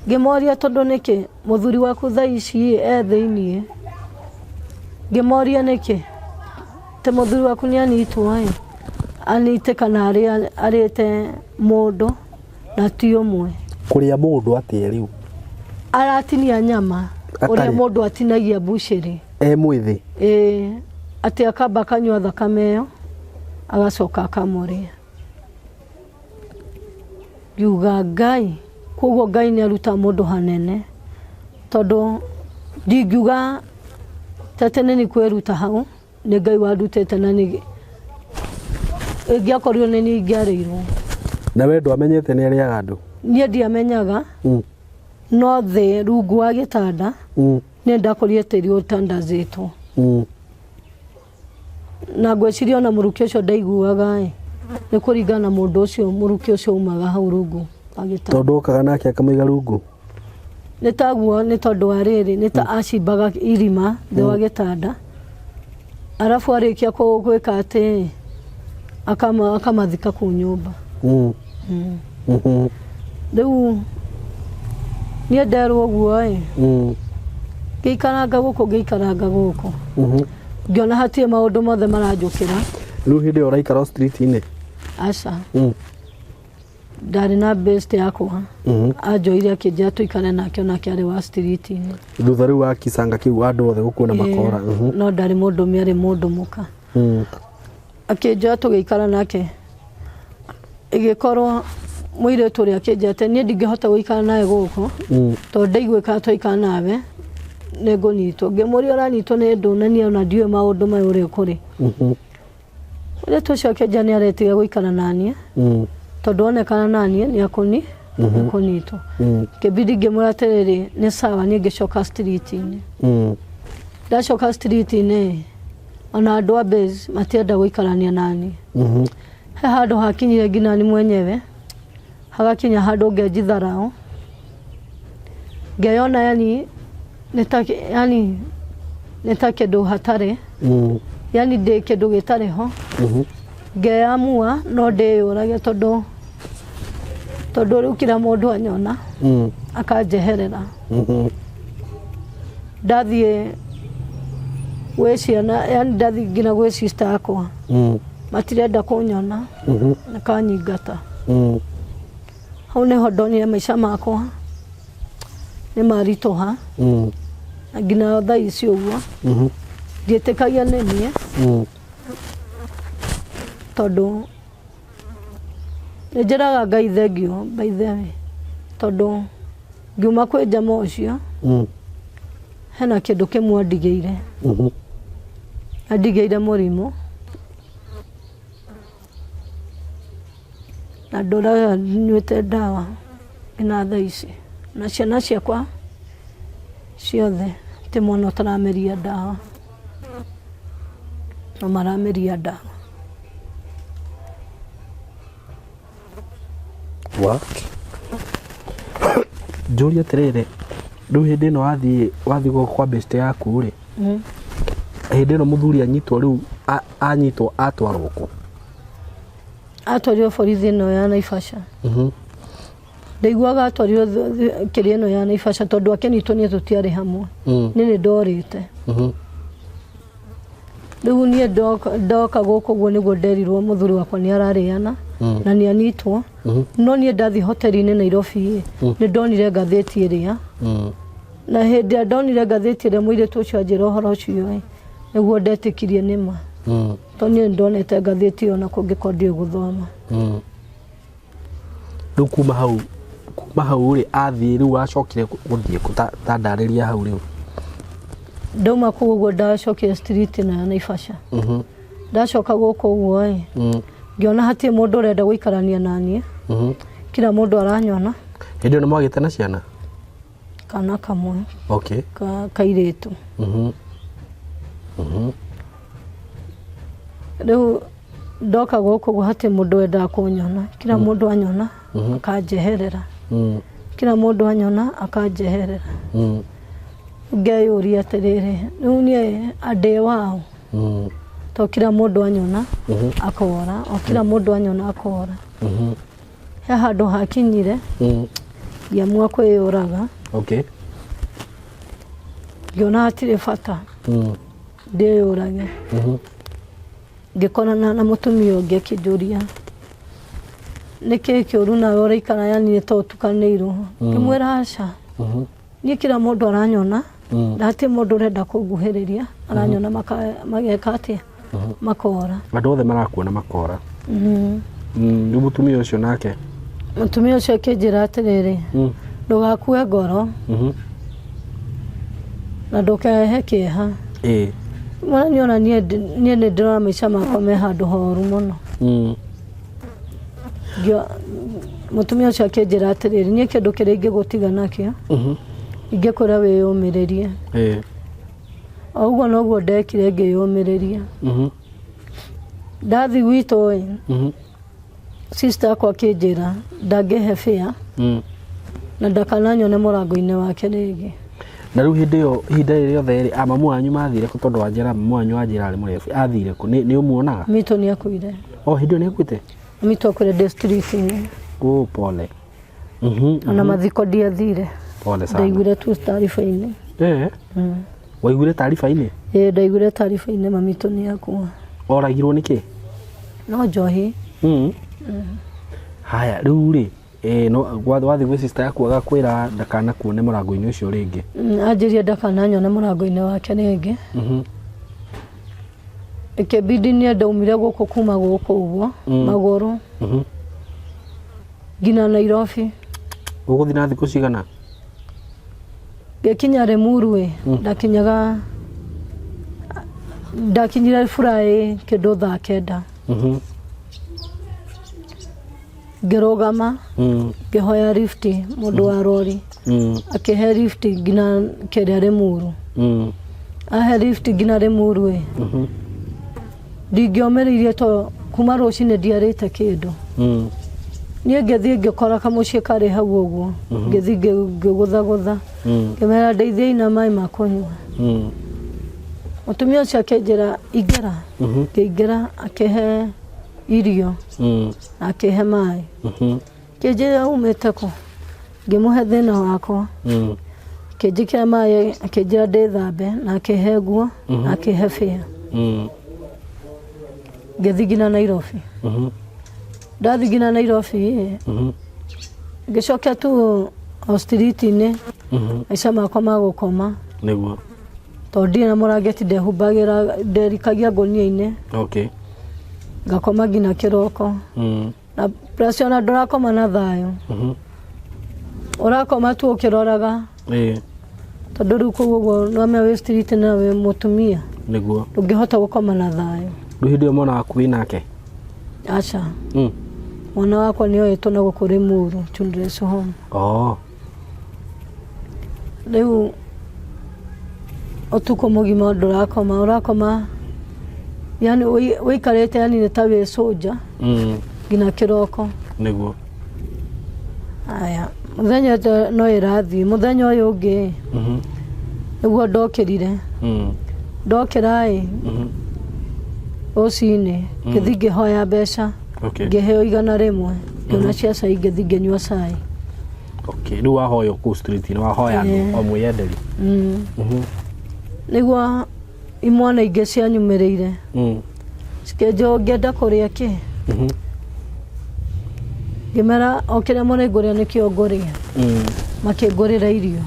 Ngĩmoria tondũ nĩkĩ mũthuri waku thaa ici e thĩiniĩ. Ngĩmoria nĩkĩ atĩ mũthuri waku nĩ anyitwo ĩ anyitĩkana arĩte mũndũ na ti ũmwe. Kũrĩa mũndũ atĩa rĩu? Aratinia nyama ũrĩa Atarĩ. mũndũ atinagia mbucĩrĩ. E mwĩthĩ? Ĩĩ, atĩ akamba akanyua thakame ĩyo agacoka akamũrĩa. Ngiuga Ngai, koguo Ngai nĩ aruta mũndũ hanene tondũ ndingiuga tete nĩ niĩ kwĩruta hau, nĩ Ngai wandutĩte na nĩ ĩngĩakorirwo nĩ niĩ ingĩarĩirwo. Na we ndwamenyete nĩ arĩaga andũ? Niĩ ndiamenyaga, no thĩ rungu wa gĩtanda nĩ ndakorire tĩri ũtandazĩtwo. Na ngwĩciria ona mũrukĩ ũcio ndaiguaga ĩ nĩ kũringana na mũndũ ũcio mũrukĩ ũcio umaga hau rungu wa gĩtanda. Tondũ okaga nake akamũiga rungu? Nĩ taguo nĩ tondũ wa rĩrĩ nĩ ta acimbaga irima thĩ wa gĩtanda arabu arĩkia gwĩka atĩ akamathika kũu nyũmba. Rĩu niĩ nderwo ũguo ĩ ngĩikaranga gũkũ ngĩikaranga gũkũ ngĩona hatirĩ maũndũ mothe maranjũkĩra. Rĩu hĩndĩ ĩyo ũraikara o street-inĩ? Aca. Ndarĩ na best yakwa anjoire akĩnjĩra tũikare nake onake arĩ wa street-inĩ. Thutha rĩu wa kicanga kĩu andũ othe gũkuona makora. No ndarĩ mũndũrũme arĩ mũndũ mũka. Akĩnjoya tũgĩikara nake ĩgĩkorwo mũirĩtu ũrĩa akĩnjĩra atĩ niĩ ndingĩhota gũikara nawe gũkũ tondũ ndaiguĩkaga twaikara nawe nĩ ngũnyitwo. Ngĩmũria ũranyitwo nĩ ndũ na niĩ ona ndiũĩ maũndũ maya ũrĩa kũrĩ. Mũirĩtu ũcio akĩnjĩra nĩ aretiga gũikara naniĩ tondũ onekana naniĩ nĩ akũni akũnyitwo. Kĩbidi ngĩmwĩra atĩrĩrĩ nĩ sawa niĩ ngĩcoka street-inĩ. Ndacoka street-inĩ ona andũ a base matienda gũikarania naniĩ. He handũ hakinyire nginya ni mwenyewe hagakinya handũ ngenjitharao ngeyona yani nĩ ta yani nĩ ta kĩndũ hatarĩ yani ndĩ kĩndũ gĩtarĩ ho ngeyamua no ndĩyũrage tondũ tondũ rĩu kila mũndũ anyona akanjeherera. Ndathiĩ gwĩ ciana yani ndathiĩ nginya gwĩ sister yakwa matirenda kũnyona makanyingata. Hau nĩho ndonire maica makwa nĩ maritũha na nginya thaa ici ũguo ndiĩtĩkagia nĩ niĩ tondũ nĩ njĩraga Ngai thengiũ by the way tondũ ngiuma kwĩ njama ũcio hena kĩndũ kĩmwe andigĩire. Andigĩire mũrimũ na ndũraga nyuĩte ndawa nginya thaa ici na ciana ciakwa ciothe ti mwana ũtarameria ndawa no marameria ndawa. What? Njũrie atĩrĩrĩ, rĩu hĩndĩ ĩno wathiĩ wathiĩ gũkũ kwa best yaku rĩ, hĩndĩ ĩno mũthuri anyitwo rĩu anyitwo atwarwo kũ? Atwarirwo borithi ĩno ya Naivasha. Ndaiguaga atwarirwo kĩrĩa ĩno ya Naivasha tondũ akĩnyitwo niĩ tũtiarĩ hamwe. Niĩ nĩ ndorĩte. Rĩu niĩ ndoka gũkũ ũguo nĩguo nderirwo mũthuri wakwa nĩ ararĩana na nĩ anyitwo. No niĩ ndathiĩ hoteli-inĩ Nairobi ĩ, nĩ ndonire ngathĩti ĩrĩa. Na hĩndĩ ĩrĩa ndonire ngathĩti ĩrĩa mũirĩtu ũcio anjĩra ũhoro ũcio ĩ, nĩguo ndetĩkirie nĩ ma. Tondũ niĩ nĩ ndonete ngathĩti ĩyo na kũngĩkorwo ndiũĩ gũthoma. Rĩu kuma hau rĩ, athiĩ rĩu acokire gũthiĩ kũ? Ta ndarĩria hau rĩu. Ndauma kũu ũguo ndacokire street ĩno ya Naivasha. Ndacoka gũkũ ũguo ĩ, ngĩona hatirĩ mũndũ ũrenda gũikarania naniĩ. Kila mũndũ aranyona. Hĩndĩ ĩyo nĩ mwagĩte na ciana? Kana kamwe. Ka kairĩtu. Rĩu ndoka gũkũ ũguo hatirĩ mũndũ wendaga kũnyona. Kila mũndũ anyona akanjeherera. Kila mũndũ anyona akanjeherera. Ngeyũria atĩrĩrĩ, rĩu niĩ ndĩ waũ? To kila mũndũ anyona akora, o kila mũndũ anyona akora. He handũ hakinyire ngĩamua kwĩyũraga. Ngĩona hatirĩ bata ndĩyũrage. Ngĩkorana na mũtumia ũngĩ akĩnjũria nĩkĩĩ kĩũru nawe ũraikara yani nĩ ta ũtukanĩirwo. Ngĩmwĩra aca. Niĩ kila mũndũ aranyona na hatirĩ mũndũ ũrenda kũnguhĩrĩria, aranyona mageka atĩa, makora. Andũ othe marakuona makora. Rĩu mũtumia ũcio nake? Mũtumia ũcio akĩnjĩra atĩrĩrĩ, ndũgakue ngoro na ndũkehe kĩeha. Mwana niĩ ona niĩ nĩ ndĩrona maica makwa me handũ horu mũno. Mũtumia ũcio akĩnjĩra atĩrĩrĩ, niĩ kĩndũ kĩrĩa ingĩgũtiga nakĩo, ingĩkwĩra wĩyũmĩrĩrie. O ũguo noguo ndekire ngĩyũmĩrĩria. Ndathiĩ gwitũ ĩ, sister akwa akĩnjĩra ndangĩhe fare na ndakananyone mũrango-inĩ wake rĩngĩ. Na rĩu hĩndĩ ĩyo, ihinda rĩrĩ rĩothe rĩ, a mamu wanyu mathire kũ? Tondũ wanjĩra mamu wanyu wanjĩra arĩ mũrebu, athire kũ? Nĩ ũmuonaga? Mitũ nĩ akuire. O hĩndĩ ĩyo nĩ akuĩte? Mitũ akuire ndĩ street-inĩ. Oh, pole. Ona mathiko ndiathire. Pole sana. Ndaiguire tu taariba-inĩ. Waiguire taariba-inĩ? Ĩĩ, ndaiguire taariba-inĩ mamitũ nĩ akua. Oragirwo nĩ kĩ? No njohi. Haya, rĩu rĩ, no wathiĩ gwĩ sister yaku agakwĩra ndakanakuone mũrango-inĩ ũcio rĩngĩ? Anjĩrie ndakananyone mũrango-inĩ wake rĩngĩ. Ĩkĩbidi niĩ ndaumire gũkũ kuma gũkũ ũguo magũrũ nginya Nairobi. Ũgũthiĩ na thikũ cigana? Ngĩkinya Limuru ĩ, ndakinyaga ndakinyire Furaĩ kĩndũ thaa 9. Ngĩrũgama, ngĩhoya lift mũndũ wa rori. Akĩhe lift nginya kĩrĩa Limuru. Ahe lift nginya Limuru ĩ, ndingĩomĩrĩirie to kuma rũcinĩ ndiarĩte kĩndũ. Niĩ ngĩthiĩ ngĩkora kamũciĩ karĩ hau ũguo, ngĩthiĩ ngĩgũthagũtha, ngĩmera ndeithiai na maĩ ma kũnyua. Mũtumia ũcio akĩnjĩra ingĩra, ngĩingĩra akĩhe irio na akĩhe maĩ. Akĩnjĩra umĩte kũ, ngĩmũhe thĩna wakwa. Akĩnjĩkĩra maĩ, akĩnjĩra ndĩthambe na akĩhe nguo na akĩhe fare. Ngĩthiĩ nginya Nairobi. Ndathiĩ nginya Nairobi ĩ, ngĩcokia tu o street-inĩ maica makwa ma gũkoma. Tondũ ndirĩ na mũrangĩti, ndehumbagĩra, nderikagia ngũnia-inĩ. Ngakoma nginya kĩroko. Na plus ona ndũrakoma na thayũ. Ũrakoma tu ũkĩroraga. Tondũ rĩu kũu ũguo nĩwamenya wĩ street na wĩ mũtumia. Ndũngĩhota gũkoma na thayũ. Rĩu hĩndĩ ĩyo mwana waku wĩ nake? Aca. Mwana wakwa nĩ oetwo na gũkũ Limuru Children's Home. Rĩu ũtukũ mũgima ndũrakoma, ũrakoma yani ũikarĩte yani nĩ ta wĩ soldier nginya kĩroko. Aya, mũthenya ũcio no ĩrathiĩ, mũthenya ũyũ ũngĩ nĩguo ndokĩrire. Ndokĩra ĩ, rũcinĩ ngĩthiĩ ngĩhoya mbeca. Ngĩheo 100, ngĩona cia cai, ngĩthiĩ ngĩnyua cai. Okay, rĩu wahoya kũu street-inĩ wahoya andũ o mwĩyenderi. Nĩguo imwana ingĩ cianyumĩrĩire cikĩnjĩra ũngĩenda kũrĩa kĩ. Ngĩmera o kĩrĩa mũrĩngũrĩra nĩkĩo ngũrĩa. Makĩngũrĩra irio.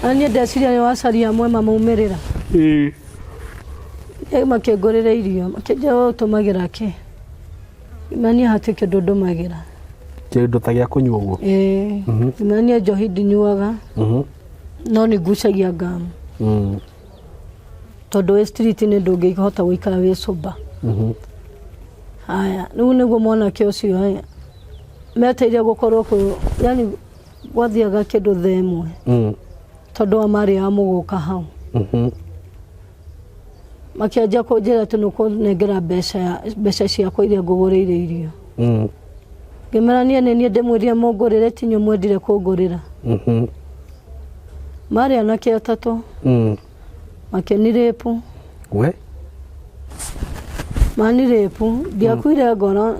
Na niĩ ndeciria nĩ wacaria amwe mamaumĩrĩra. Makĩngũrĩra irio makĩnjĩra we ũtũmagĩra kĩ. Ngĩmera niĩ hatirĩ kĩndũ ndũmagĩra. Kĩndũ ta gĩa kũnyua ũguo? Ĩĩ. Ngĩmera niĩ njohi ndinyuaga no nĩ ngucagia ngamu. Tondũ wĩ street-inĩ ndũngĩhota gũikara wĩ sober. Haya, rĩu nĩguo mwanake ũcio ĩ, metereire gũkorwo kũ yani gwathiaga kĩndũ thaa ĩmwe tondũ o marĩ a mũgũka hau. Makĩanjia kũnjĩra atĩ nĩ ũkũnengera mbeca ciakwa iria ngũgũrĩire irio. Ngĩmera niĩ nĩ niĩ ndĩmwĩrire mũngũrĩre ti inyuĩ mwendire kũngũrĩra. Marĩ anake atatũ makĩnirĩpu. We? Manirĩpu, ndiakuire ngoro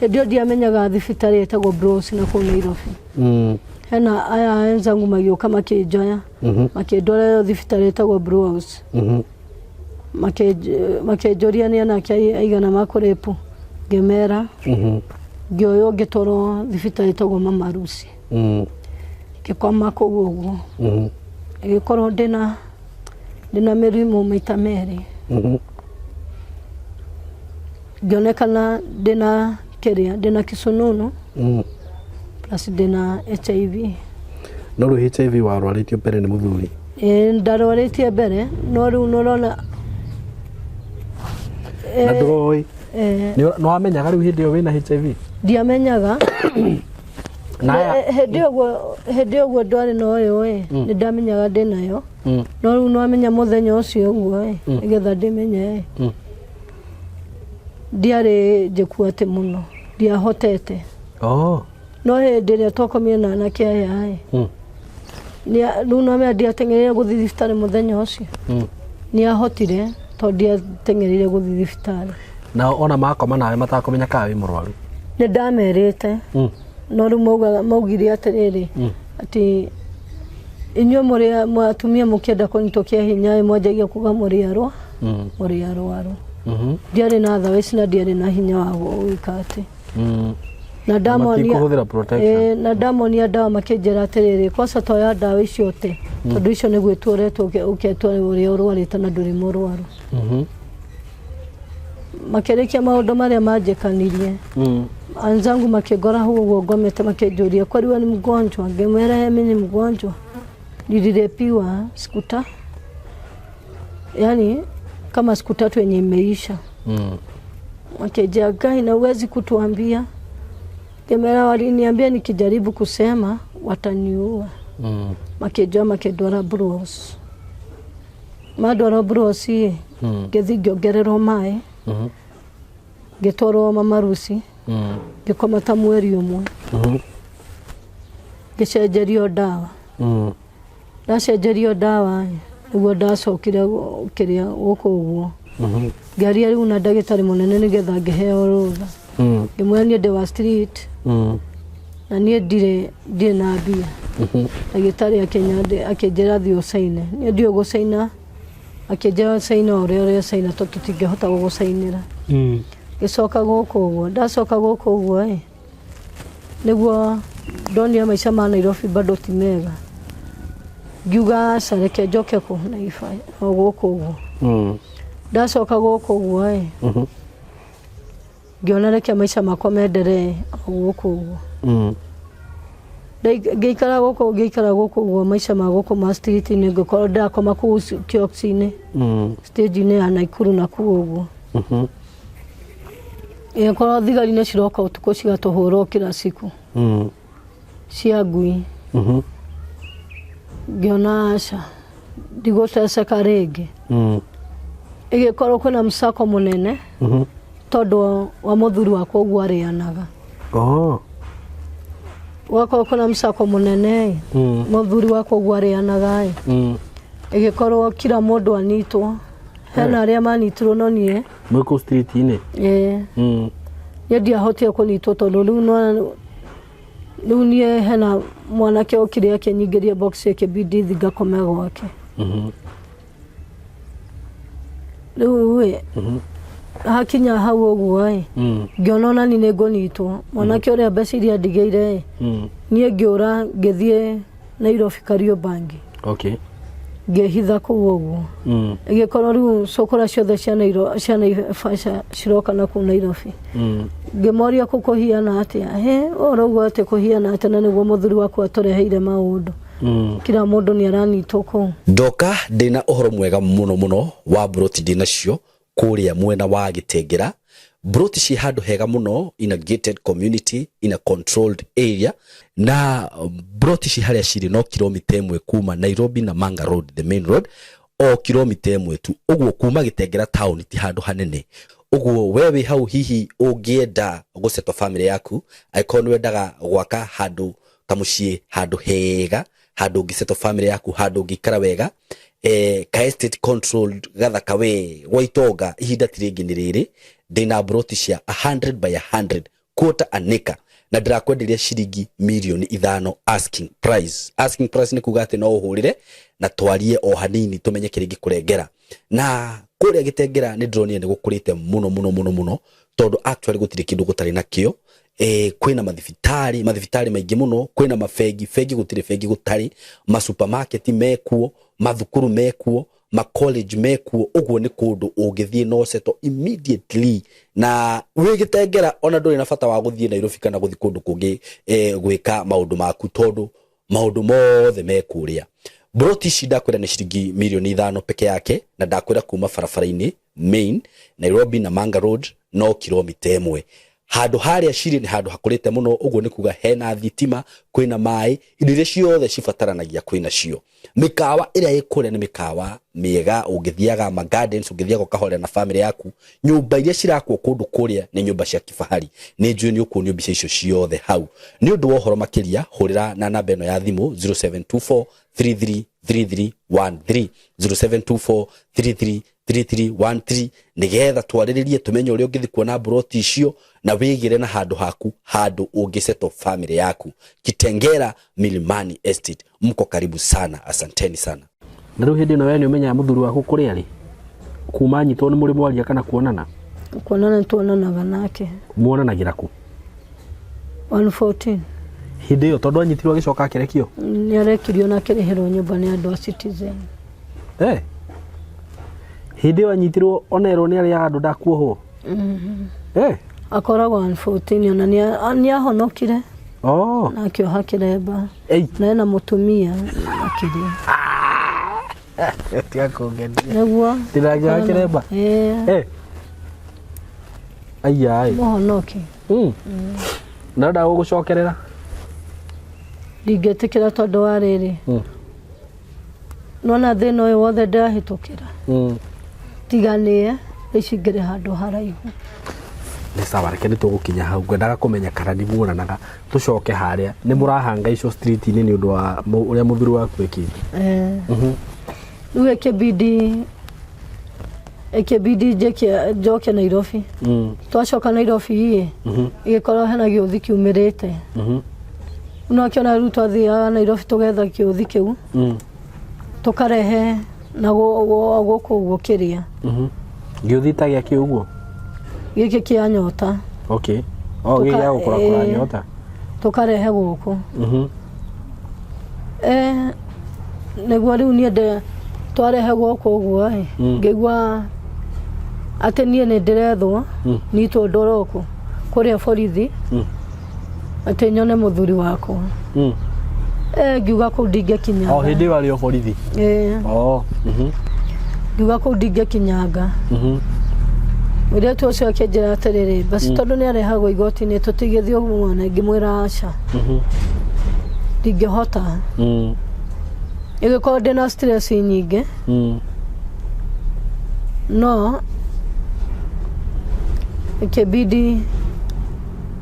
hĩndĩ ĩyo ndiamenyaga thibitarĩ ĩtagwo Bros na kũu Nairobi. Hena aya enzangu magĩũka makĩnjoya makĩndwara ĩyo thibitarĩ ĩtagwo Blue House. Makĩnjũria nĩ anake aigana makũrĩpu ngĩmera. Ngĩoywo ngĩtwarwo thibitarĩ ĩtagwo Mama Lucy. Ngĩkoma kũu ũguo. Ĩgĩkorwo ndĩna mĩrimũ maita merĩ. Ngĩonekana ndĩna kĩrĩa ndĩna kĩcununu plus ndĩna HIV. No rĩu HIV warwarĩtio mbere nĩ mũthuri? Ĩĩ ndarwarĩtie mbere no rĩu nĩ ũrona. Na ndũroĩ? Nĩ wamenyaga rĩu hĩndĩ ĩyo wĩna HIV? Ndiamenyaga. Na aya- Hĩndĩ ĩyo ũguo ndwarĩ na ũyũ ĩ, nĩ ndamenyaga ndĩnayo. No rĩu nĩ wamenya mũthenya ũcio ũguo ĩ, nĩgetha ndĩmenye ĩ. Ndiarĩ njĩku atĩ mũno, ndiahotete. No hĩndĩ ĩrĩa twakomire na anake aya ĩ, rĩu nĩ wamenya ndiateng'ereire gũthiĩ thibitarĩ mũthenya ũcio. Nĩ ahotire tondũ ndiateng'ereire gũthiĩ thibitarĩ. Na ona makoma nawe matakũmenya kana wĩ mũrwaru? Nĩ ndamerĩte. No rĩu maugire atĩrĩrĩ, atĩ inyuĩ mũrĩ atumia mũkĩenda kũnyitwo kĩa hinya ĩ, mwanjagia kuga mũrĩ arwaru. Ndiarĩ na thawa ici na ndiarĩ na hinya wa gwĩka atĩ. Na ndamonia Matikũhũthĩra protection. Ĩĩ, na ndamonia ndawa makĩnjĩra atĩrĩrĩ, kwaca toya ndawa icio ũte, tondũ icio nĩ gwĩtua ũretwo ũketua ũrĩa ũrwarĩte na ndũrĩ mũrwaru. Makĩrĩkia maũndũ marĩa manjĩkanirie. Wenzangu makĩngora hau ũguo ngomete makĩnjũria kwani wewe ni mgonjwa? Ngĩmwĩra mimi ni mgonjwa. Nilirepiwa siku ta yani kama siku tatu yenye imeisha. Wakijia Ngai na huwezi kutuambia. Ngĩmera waliniambia nikijaribu kusema wataniua. Makĩnjoya makĩndwara Blue House. Mandwara Blue House ĩ, ngĩthiĩ ngĩongererwo maĩ, ngĩtwarwo Mama Lucy, ngĩkoma ta mweri ũmwe, ngĩcenjerio ndawa. Ndacenjerio ndawa ĩ, nĩguo ndacokire kĩrĩa gũkũ ũguo. Ngĩaria rĩu na ndagĩtarĩ mũnene nĩgetha ngĩheo rũtha. Ngĩmwĩra niĩ ndĩ wa street na niĩ ndirĩ na mbia. Ndagĩtarĩ akĩnjĩra thiĩ ũcaine. Niĩ ndiũĩ gũcaina, akĩnjĩra caina o ũrĩa ũrecaina tondũ tũtingĩhota gũgũcainĩra. Ngĩcoka gũkũ ũguo, ndacoka gũkũ ũguo ĩ, nĩguo ndonire maica ma Nairobi bado ti mega. Ngiuga aca reke njoke kũ Naivasha o gũkũ ũguo. Ndacoka gũkũ ũguo ĩ, ngĩona reke maica makwa menderee o gũkũ ũguo. Ngĩikara gũkũ ngĩikara gũkũ ũguo maica ma gũkũ ma street-inĩ ngĩkorwo ndĩrakoma kũu kiosk-inĩ stage-inĩ ya Naikuru na kũu ũguo. Ĩgĩkorwo thigari nĩ ciroka ũtukũ cigatũhũra o kila siku cia ngui. Ngĩona aca ndigũteceka rĩngĩ. Ĩgĩkorwo kwĩna msako mũnene tondũ wa mũthuri wakwa ũguo arĩanaga. Gwakorwo kwĩna msako mũnene ĩ, mũthuri wakwa ũguo arĩanaga ĩ, ĩgĩkorwo kila mũndũ anyitwo. Hena arĩa manyitirwo no niĩ. Mwĩ kũu street-inĩ? Ĩĩ. Niĩ ndiahotire kũnyitwo tondũ rĩu no Rĩu niĩ hena mwanake okire akĩnyingĩria box ĩkĩbidi thi ngakome gwake. Rĩu ĩ hakinya hau ũguo ĩ ngĩona ona ni nĩ ngũnyitwo mwanake ũrĩa mbeca iria ndigĩire ĩ niĩ ngĩũra ngĩthiĩ Nairobi Kariobangi. Okay. Ngĩhitha kũu ũguo. Ĩgĩkorwo rĩu cũkũra ciothe cia cia Naivasha ciroka na kũu Nairobi. Ngĩmoria kũu kũhiana atĩa, hĩ ũrauga atĩ kũhiana atĩa na nĩguo mũthuri waku atũreheire maũndũ. Kila mũndũ nĩ aranyitwo kũu. Ndoka ndĩna ũhoro mwega mũno mũno wa mburoti ndĩnacio kũrĩa mwena wa Gĩtengera. Mburoti ciĩ handũ hega mũno in a gated community in a controlled area na mburoti ici harĩa cirĩ no kilomita ĩmwe kuma Nairobi Namanga Road, the main road, o kilomita ĩmwe tu. Ũguo kuma Gĩtengera town ti handũ hanene. Ũguo we wĩ hau hihi ũngĩenda gũsettle family yaku, angĩkorwo nĩ wendaga gwaka handũ kamũciĩ handũ hega, handũ ũngĩsettle family yaku, handũ ũngĩikara wega, ka estate controlled gathaka we gwa itonga, ihinda ti rĩngĩ nĩ rĩrĩ. Ndĩna mburoti cia 100 by 100 quarter an acre na ndĩrakwenderia ciringi mirioni 5 asking price. Asking price nĩ kuga atĩ no ũhũrĩre na twarie o hanini tũmenye kĩrĩa ingĩkũrengera. Na kũrĩa Gĩtengera nĩ ndĩronire nĩ gũkũrĩte mũno mũno mũno mũno, tondũ actually gũtirĩ kĩndũ gũtarĩ nakĩo. Kwĩna mathibitarĩ, mathibitarĩ maingĩ mũno, kwĩna mabengi, bengi gũtirĩ bengi gũtarĩ, masupermarket mekuo, mathukuru mekuo, ma college mekuo. Ũguo nĩ kũndũ ũngĩthiĩ no settle immediately na wĩ Gĩtengera, ona ndũrĩ na bata wa gũthiĩ Nairobi kana gũthiĩ kũndũ kũngĩ gwĩka maũndũ maku, tondũ maũndũ mothe me kũrĩa. Mburoti ici ndakwĩra nĩ ciringi mirioni 5 peke yake, na ndakwĩra kuma barabara-inĩ main Nairobi Namanga Road no kilomita 1. Handũ harĩa cirĩ nĩ handũ hakũrĩte mũno, ũguo nĩ kuga hena thitima, kwĩna maĩ, indo iria ciothe cibataranagia kwĩna cio. Mĩkawa ĩrĩa ĩ kũrĩa nĩ mĩkawa mĩega, ũngĩthiaga ma gardens, ũngĩthiaga ũkahorera na family yaku. Nyũmba iria cirakwo kũndũ kũrĩa nĩ nyũmba cia kifahari. Nĩ njũĩ nĩ ũkuonio mbica icio ciothe hau. Nĩ ũndũ wa ũhoro makĩria hũrĩra na namba ĩno ya thimũ 0724 333313, 0724 333313, nĩgetha twarĩrĩrie tũmenye ũrĩa ũngĩthiĩ kuona mburoti icio na wĩgĩre na handũ haku, handũ ũngĩsettle family yaku. Kitengera Milimani Estate, mko karibu sana, asanteni sana. Na rĩu hĩndĩ ĩno we nĩ ũmenyaga mũthuri waku kũrĩa arĩ? Kuma anyitwo nĩ mũrĩ mwaria kana kuonana? Kuonana nĩtuonanaga nake. Muonanagĩra kũ? 114. Hĩndĩ ĩyo tondũ anyitirwo agĩcoka akĩrekio? Nĩ arekirio na akĩrĩhĩrwo nyũmba nĩ andũ a Citizen. Hĩndĩ ĩyo anyitirwo onerwo nĩ arĩaga andũ ndakuohwo? Akoragwo 114 ona nĩ ahonokire. Na akĩoha kĩremba. Na ena mũtumia makĩria. Tiga kũngenia. Nĩguo. Ndĩrangĩoha kĩremba? Aya. Mũhonoki. Na ndenda gũgũcokerera? Ndingĩtĩkĩra tondũ wa rĩrĩ. Nona thĩna ũyũ wothe ndĩrahĩtũkĩra. Tiganĩe ici ngĩrĩ handũ haraihu. Nĩ sawa, reke nĩ tũgũkinya hau. Ngwendaga kũmenya kana nĩ muonanaga, tũcoke harĩa nĩ mũrahangaicwo street-inĩ nĩ ũndũ wa ũrĩa mũthuri waku ekĩte. Rĩu ĩkĩbidi njĩke njoke Nairobi. Twacoka Nairobi ĩ, ĩgĩkorwo hena gĩũthi kiumĩrĩte. No akĩona rĩu twathiaga Nairobi tũgetha kĩũthi kĩu, tũkarehe na gũkũ ũguo kĩrĩa. Gĩũthi ta gĩa kĩ ũguo? Gĩkĩ kĩa nyota. Okay. Oh, gĩkĩ gĩa gũkũrakũra nyota. Tũkarehe gũkũ. Nĩguo rĩu niĩ twarehe gũkũ ũguo ĩ, ngĩigua atĩ niĩ nĩ ndĩrethwo, nitwo ndoroko kũrĩa borithi, atĩ nyone mũthuri wakwa. Ngiuga kũu ndingĩkinyanga. O hĩndĩ ĩyo arĩ o borithi? Ngiuga kũu ndingĩkinyanga. Mũirĩtu ũcio akĩnjĩra atĩrĩrĩ, basi tondũ nĩ arehagwo igoti-inĩ tũtigĩthiĩ ũmuone, ngĩmwĩra aca. Ndingĩhota. Ĩgĩkorwo ndĩna stress nyingĩ. No ikĩbidi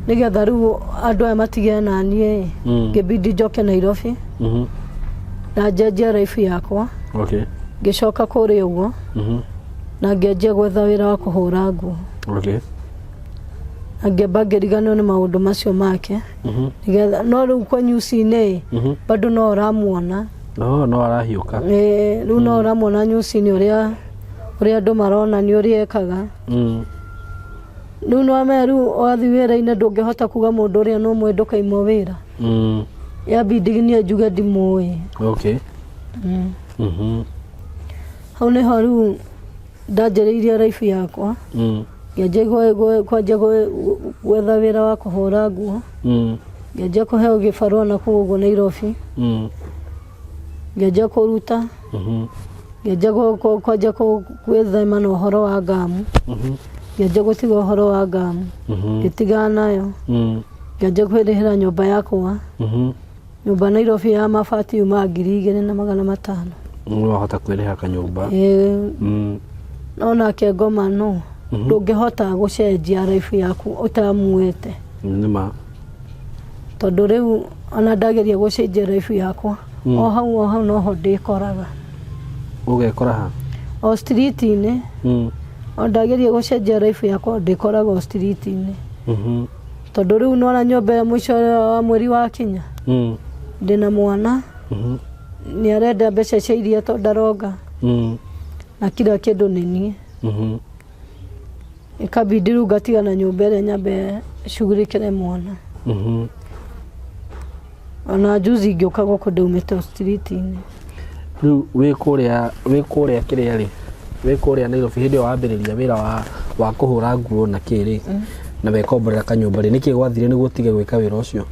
nĩgetha rĩu andũ aya matigane na niĩ, ngĩbidi njoke Nairobi na njenjie life yakwa. Ngĩcoka kũrĩa ũguo na ngĩanjia gwetha wĩra wa kũhũra nguo. Na ngĩamba ngĩriganĩrwo nĩ maũndũ macio make nĩgetha no rĩu kwa nyuci-inĩ bado no ũramuona. No no arahiũka. Ĩĩ, rĩu no ũramuona nyuci-inĩ ũrĩa ũrĩa andũ marona nĩ ũrĩa ekaga. Rĩu no amenya rĩu wathiĩ wĩra-inĩ ndũngĩhota kuga mũndũ ũrĩa nĩ ũmũĩ ndũkaimwo wĩra. Yambindi niĩ njuge ndimũĩ. Okay. Hau nĩho rĩu ndanjĩrĩirie life yakwa. Ngĩanjia kwanjia gwetha wĩra wa kũhũra nguo. Ngĩanjia kũheo gĩbarũa na kũu ũguo Nairobi. Ngĩanjia kũruta. Ngĩanjia kwanjia gwĩthema na ũhoro wa ngamu. Ngĩanjia gũtiga ũhoro wa ngamu. Ngĩtigana nayo. Ngĩanjia kwĩrĩhĩra nyũmba yakwa. Nyũmba Nairobi ya mabati yumaga 2500. Nĩ wahota kwĩrĩha kanyũmba. Ĩĩ. No nake ngoma no ndũngĩhota gũcenjia life yaku ũtamuĩte. Nĩ ma. Tondũ rĩu ona ndageria gũcenjia life yakwa o hau o hau noho ndĩkoraga. Ũgekora ha? O street-inĩ. O ndageria gũcenjia life yakwa ndĩkoraga o street-inĩ. Tondũ rĩu nĩwona nyũmba ĩyo mũico wa mweri wakinya ndĩna mwana nĩ arenda mbeca cia iria tondũ ndaronga na kila kĩndũ nĩ niĩ. Ikabidi rĩu ngatigana nyũmba ĩrĩa nyambe cugurĩkĩre mwana. Ona juzi ngĩũka gũkũ ndaumĩte o street-inĩ. Rĩu wĩ kũrĩa wĩ kũrĩa kĩrĩa rĩ wĩ kũrĩa Nairobi hĩndĩ ĩyo wambĩrĩria wĩra wa wa kũhũra nguo na kĩ rĩ na wekomborera kanyũmba rĩ nĩkĩ gwathire nĩguo ũtige gwĩka wĩra ũcio?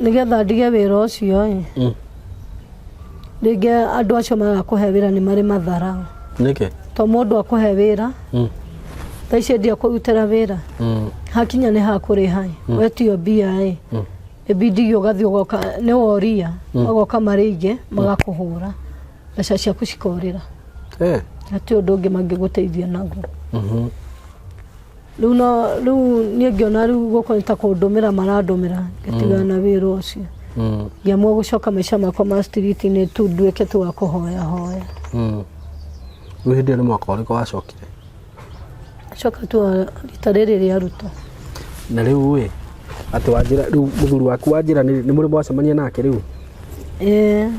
Nĩgetha ndige wĩra ũcio ĩ, rĩngĩ andũ acio maga kũhe wĩra nĩ marĩ matharaũ. Nĩkĩ? To mũndũ akũhe wĩra thaa ici endia kũrutĩra wĩra hakinya nĩ hakũrĩha ĩ, wetio mbia ĩ, ĩbindigio ũgathiĩ ũgoka nĩ woria magoka marĩ aingĩ magakũhũra mbeca ciaku cikorĩra. Hatirĩ ũndũ ũngĩ mangĩgũteithia naguo. Rĩu no rĩu niĩ ngĩona rĩu gũkũ nĩ ta kũndũmĩra marandũmĩra ngĩtigana na wĩra ũcio. Ngĩamua gũcoka maica makwa ma street-inĩ tu nduĩke tu wa kũhoya hoya. Rĩu hĩndĩ ĩyo nĩ mwaka ũrĩkũ wacokire? Coka tu rita rĩrĩ rĩa Ruto. Na rĩu ĩ atĩ wanjĩra rĩu mũthuri waku wanjĩra nĩ mũrĩ mwacemania nake rĩu? Ĩĩ.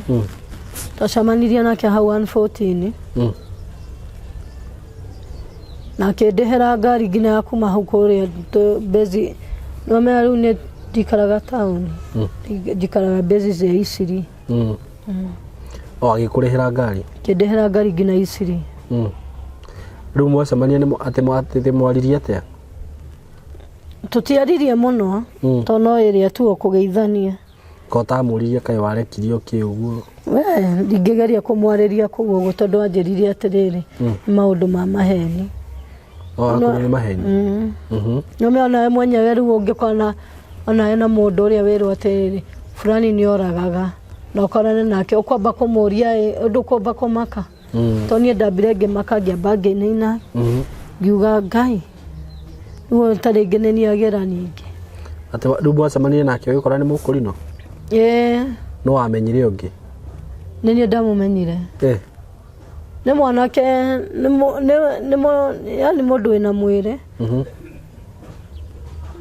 Twacemanirie nake hau 114. Na akĩndĩhĩra ngari nginya ya kuma hau kũrĩa base. Nĩwamenya rĩu niĩ ndikaraga taũni. Njikaraga base cia Isiri. O agĩkũrĩhĩra ngari? Akĩndĩhĩra ngari nginya Isiri. Rĩu mwacemania nĩ atĩ mwaririe atĩa? Tũtiaririe mũno tondũ no ĩrĩa tu ũkũgeithania. Ko ũtamũririe kaĩ warekirio kĩ ũguo? We ndingĩgeria kũmwarĩria kũu ũguo tondũ anjĩrire atĩrĩrĩ nĩ maũndũ ma maheni. O akwĩrire nĩ maheni? No me onawe mwenyewe rĩu ũngĩkona onawe na mũndũ ũrĩa wĩrwo atĩrĩrĩ fulani nĩ oragaga na ũkorane nake ũkwamba kũmũria ĩ ũndũ ũkwamba kũmaka. Tondũ niĩ ndambire ngĩmaka ngĩamba ngĩinaina ngiuga Ngai rĩu ta rĩngĩ nĩ niĩ agĩra ningĩ. Atĩ rĩu mwacemanirie nake ũgĩkora nĩ mũkũrinũ? Ĩĩ. Nũ wamenyire ũngĩ? Nĩ niĩ ndamũmenyire. Nĩ mwanake yani mũndũ wĩna mwĩrĩ.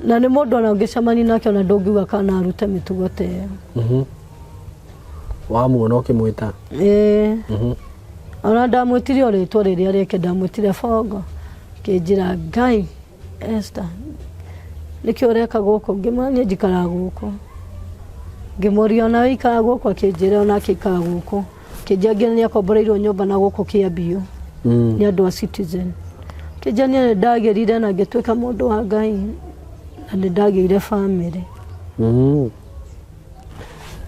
Na nĩ mũndũ ona ũngĩcemania nake ona ndũngiuga kana arute mĩtugo ta ĩyo. Wamuona ũkĩmwĩta? Ĩĩ. Ona ndamwĩtire o rĩtwa rĩrĩa rĩake ndamwĩtire Bongo. Akĩnjĩra Ngai Esther nĩkĩ ũreka gũkũ? Ngĩmwĩra niĩ njikaraga gũkũ. Ngĩmũria onawe ũikaraga gũkũ? Akĩnjĩra onake aikaraga gũkũ. Akĩnjĩra nginya nĩ akomboreirwo nyũmba na gũkũ Kĩambiũ nĩ andũ a Citizen. Akĩnjĩra niĩ nĩ ndagĩrire na ngĩtuĩka mũndũ wa Ngai na nĩ ndagĩire bamĩrĩ.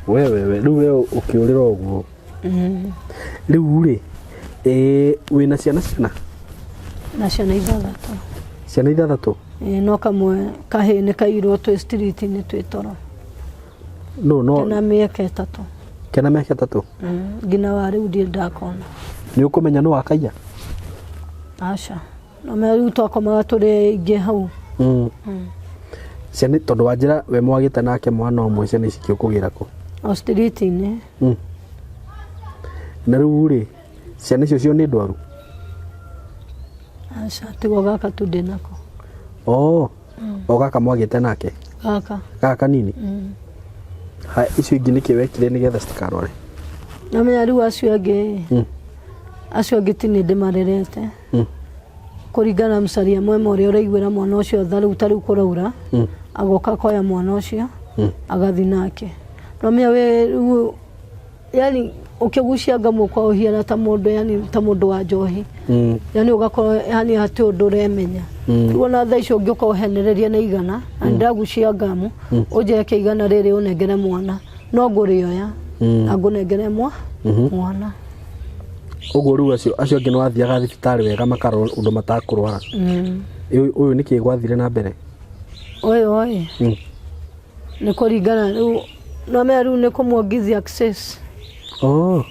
We we we rĩu we ũkĩũrĩra ũguo. Rĩu rĩ wĩna ciana cigana? Na ciana ithathatũ. Ciana ithathatũ? Ĩĩ, no kamwe kahĩĩ nĩ kairwo twĩ street-inĩ twĩ toro. No no. Kena mĩaka 3. Kena mĩaka 3? Nginya wa rĩu ndirĩ ndakona. Nĩ ũkũmenya nũ wakaiya? Aca. No menya rĩu twakomaga tũrĩ aingĩ hau. Ciana tondũ wanjĩra we mwagĩte nake mwana ũmwe ciana ici ũkũgĩra kũ? O street-inĩ. Na rĩu rĩ ciana icio cio nĩ ndwaru? Aca, tigo gaka tu ndĩ nako. Oh. O gaka mwagĩte nake? Gaka. Gaka kanini? Haya, icio ingĩ nĩkĩ wekire nĩgetha citikarware? Namenya rĩu acio angĩ, acio angĩ ti nĩ ndĩmarerete. Kũringana na mũcaria mwema ũrĩa ũraiguĩra mwana ũcio tha, rĩu ta rĩu kũraura, agoka akoya mwana ũcio agathiĩ nake. Namenya we rĩu yani ũkĩgucia ngamu ũkaũhiana ta mũndũ, yani ta mũndũ wa njohi, yani ũgakorwo yani hatirĩ ũndũ ũremenya. Rĩu ona thaa icio ũngĩũka ũhenererie na igana na nĩndagucia ngamu, ũnjeke igana rĩrĩ ũnengere mwana, no ngũrĩoya na ngũnengere mwana. Ũguo rĩu acio angĩ nĩ wathiaga thibitarĩ wega makarora ũndũ matakũrwara? Ũyũ nĩkĩ gwathire na mbere? Ũyũ ĩ, nĩ kũringana rĩu nomenya rĩu nĩ kũmuongithia access. Oh.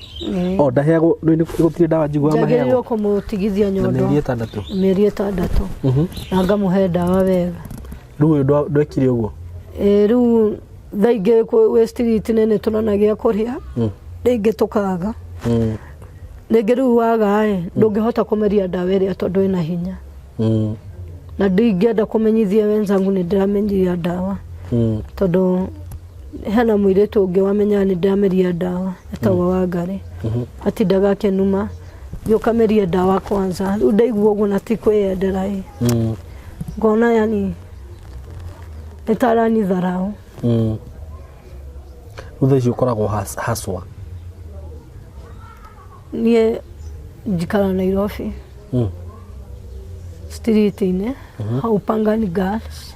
Oh, ndaheagwo rĩu gũtirĩ ndawa njiguaga Njagĩrĩirwo maheagwo kũmũtigithia na nyondo mĩeri 6. Mĩeri 6, na ngamũhe ndawa wega. Rĩu ũyũ ndwekire ũguo? Ĩ, rĩu thaa ingĩ wĩ street-inĩ nĩ tũrona gĩa kũrĩa, rĩngĩ tũkaga, rĩngĩ rĩu waga ĩ, ndũngĩhota kũmeria ndawa ĩrĩa tondũ ĩna hinya, na ndingĩenda kũmenyithia wenzangu nĩ ndĩramenyia ndawa, tondũ hena mũirĩtu ũngĩ wamenyaga nĩ ndĩrameria ndawa etagwo Wangarĩ, atindaga akĩnuma, thiĩ ũkamerie ndawa kwanza. Rĩu ndaigua ũguo na ti kwĩyendera ĩ, ngona yani nĩ ta aranitharau. Rĩu thaa ici ũkoragwo haswa? Niĩ njikara Nairobi, street-inĩ hau Pangani Girls,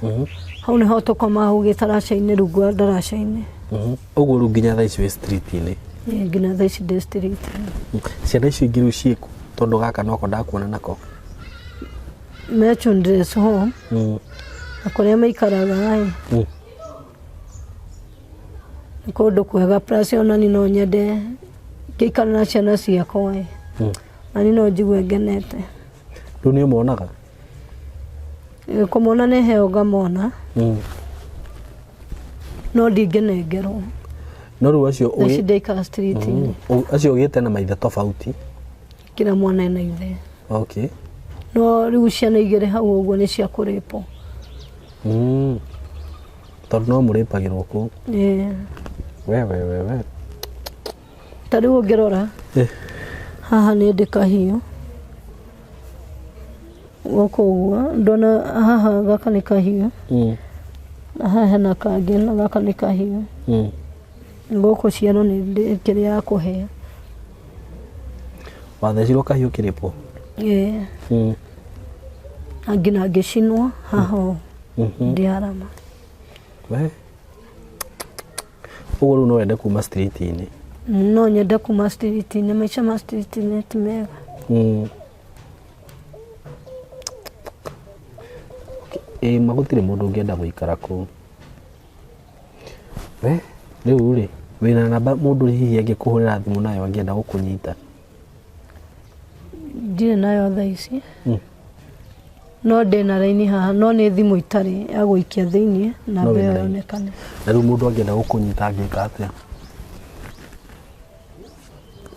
hau nĩho tũkomaga, hau gĩtaraca-inĩ, rungu wa ndaraca-inĩ. Ũguo rĩu nginya thaa ici wĩ street-inĩ? Ĩ, nginya thaa ici ndĩ street-inĩ. Ciana icio ingĩ rĩu ciĩkũ, tondũ gaka noko ndakuona nako? Me children's home, na kũrĩa maikaraga ĩ, nĩ kũndũ kwega, plus ona niĩ no nyende ngĩikara na ciana ciakwa ĩ, na niĩ no njigue ngenete. Rĩu nĩ ũmonaga? Ĩ, kũmona nĩ heo ngamona, no ndingĩnengerwo. No rĩu acio Thaa ici ndaikara street-inĩ. Acio ũgĩte na maithe tofauti? Kila mwana ena ithe. Okay. No rĩu ciana igĩrĩ hau ũguo nĩ cia kũrĩpwo. Tondũ no mũrĩpagĩrwo kũu? Ĩ. We we we we. Ta rĩu ũngĩrora haha nĩ ndĩ kahiũ gũkũ ũguo, ndona haha gaka nĩ kahiũ, na haha hena kangĩ na gaka nĩ kahiũ. Gũkũ ciana nĩ kĩrĩa ya kũhĩa. Wathecirwo kahiũ kĩrĩpwo? Ĩ. Na nginya ngĩcinwo haha ũũ ndĩarama. We. Ũguo rĩu no wende kuma street-inĩ? No nyende kuma street-inĩ, maica ma street-inĩ ti mega. Ĩ ma gũtirĩ mũndũ ũngĩenda gũikara kũu. We rĩu rĩ, wĩna namba mũndũ hihi angĩkũhũrĩra thimũ nayo angĩenda gũkũnyita? Ndirĩ nayo thaa ici. No ndĩna raini haha, no nĩ thimũ itarĩ ya gũikia thĩiniĩ No namba wĩna ĩyo raini. yonekane. Na rĩu mũndũ angĩenda gũkũnyita angĩka atĩa?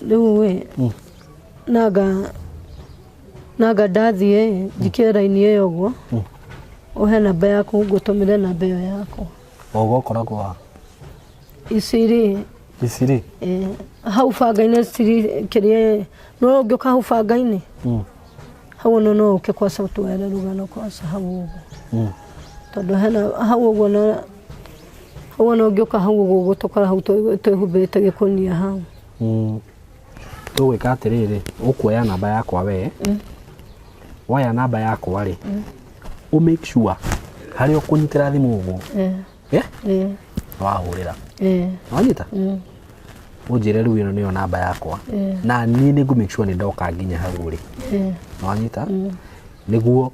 Rĩu ĩ, nanga ndathiĩ njikie raini ĩyo ũguo, ũhe namba yaku ngũtũmĩre namba ĩyo yakwa. Ũguo ũkoragwo wa? Ici rĩ. Ici rĩ? Eh, hau banga-inĩ ciri kĩrĩa no ũngĩũka hau banga-inĩ, hau ono no ũke kwaca ũtwere rũgano kwaca hau ũguo, tondũ hena hau ũguo, na hau ona ũngĩũka hau ũguo ũgũtũkora hau twĩhumbĩrĩte gĩkũnia hau. Tũgwĩka atĩrĩrĩ, ũkuoya namba yakwa we, woya namba yakwa rĩ, ũ make sure harĩa ũkũnyitĩra thimũ ũguo, eh? Eh. Wahũrĩra. Eh. Wanyita? Ũnjĩre rĩu ĩno nĩyo namba yakwa, na niĩ nĩ ngũ make sure nĩ ndoka nginya hau ũrĩ. Wanyita? Nĩguo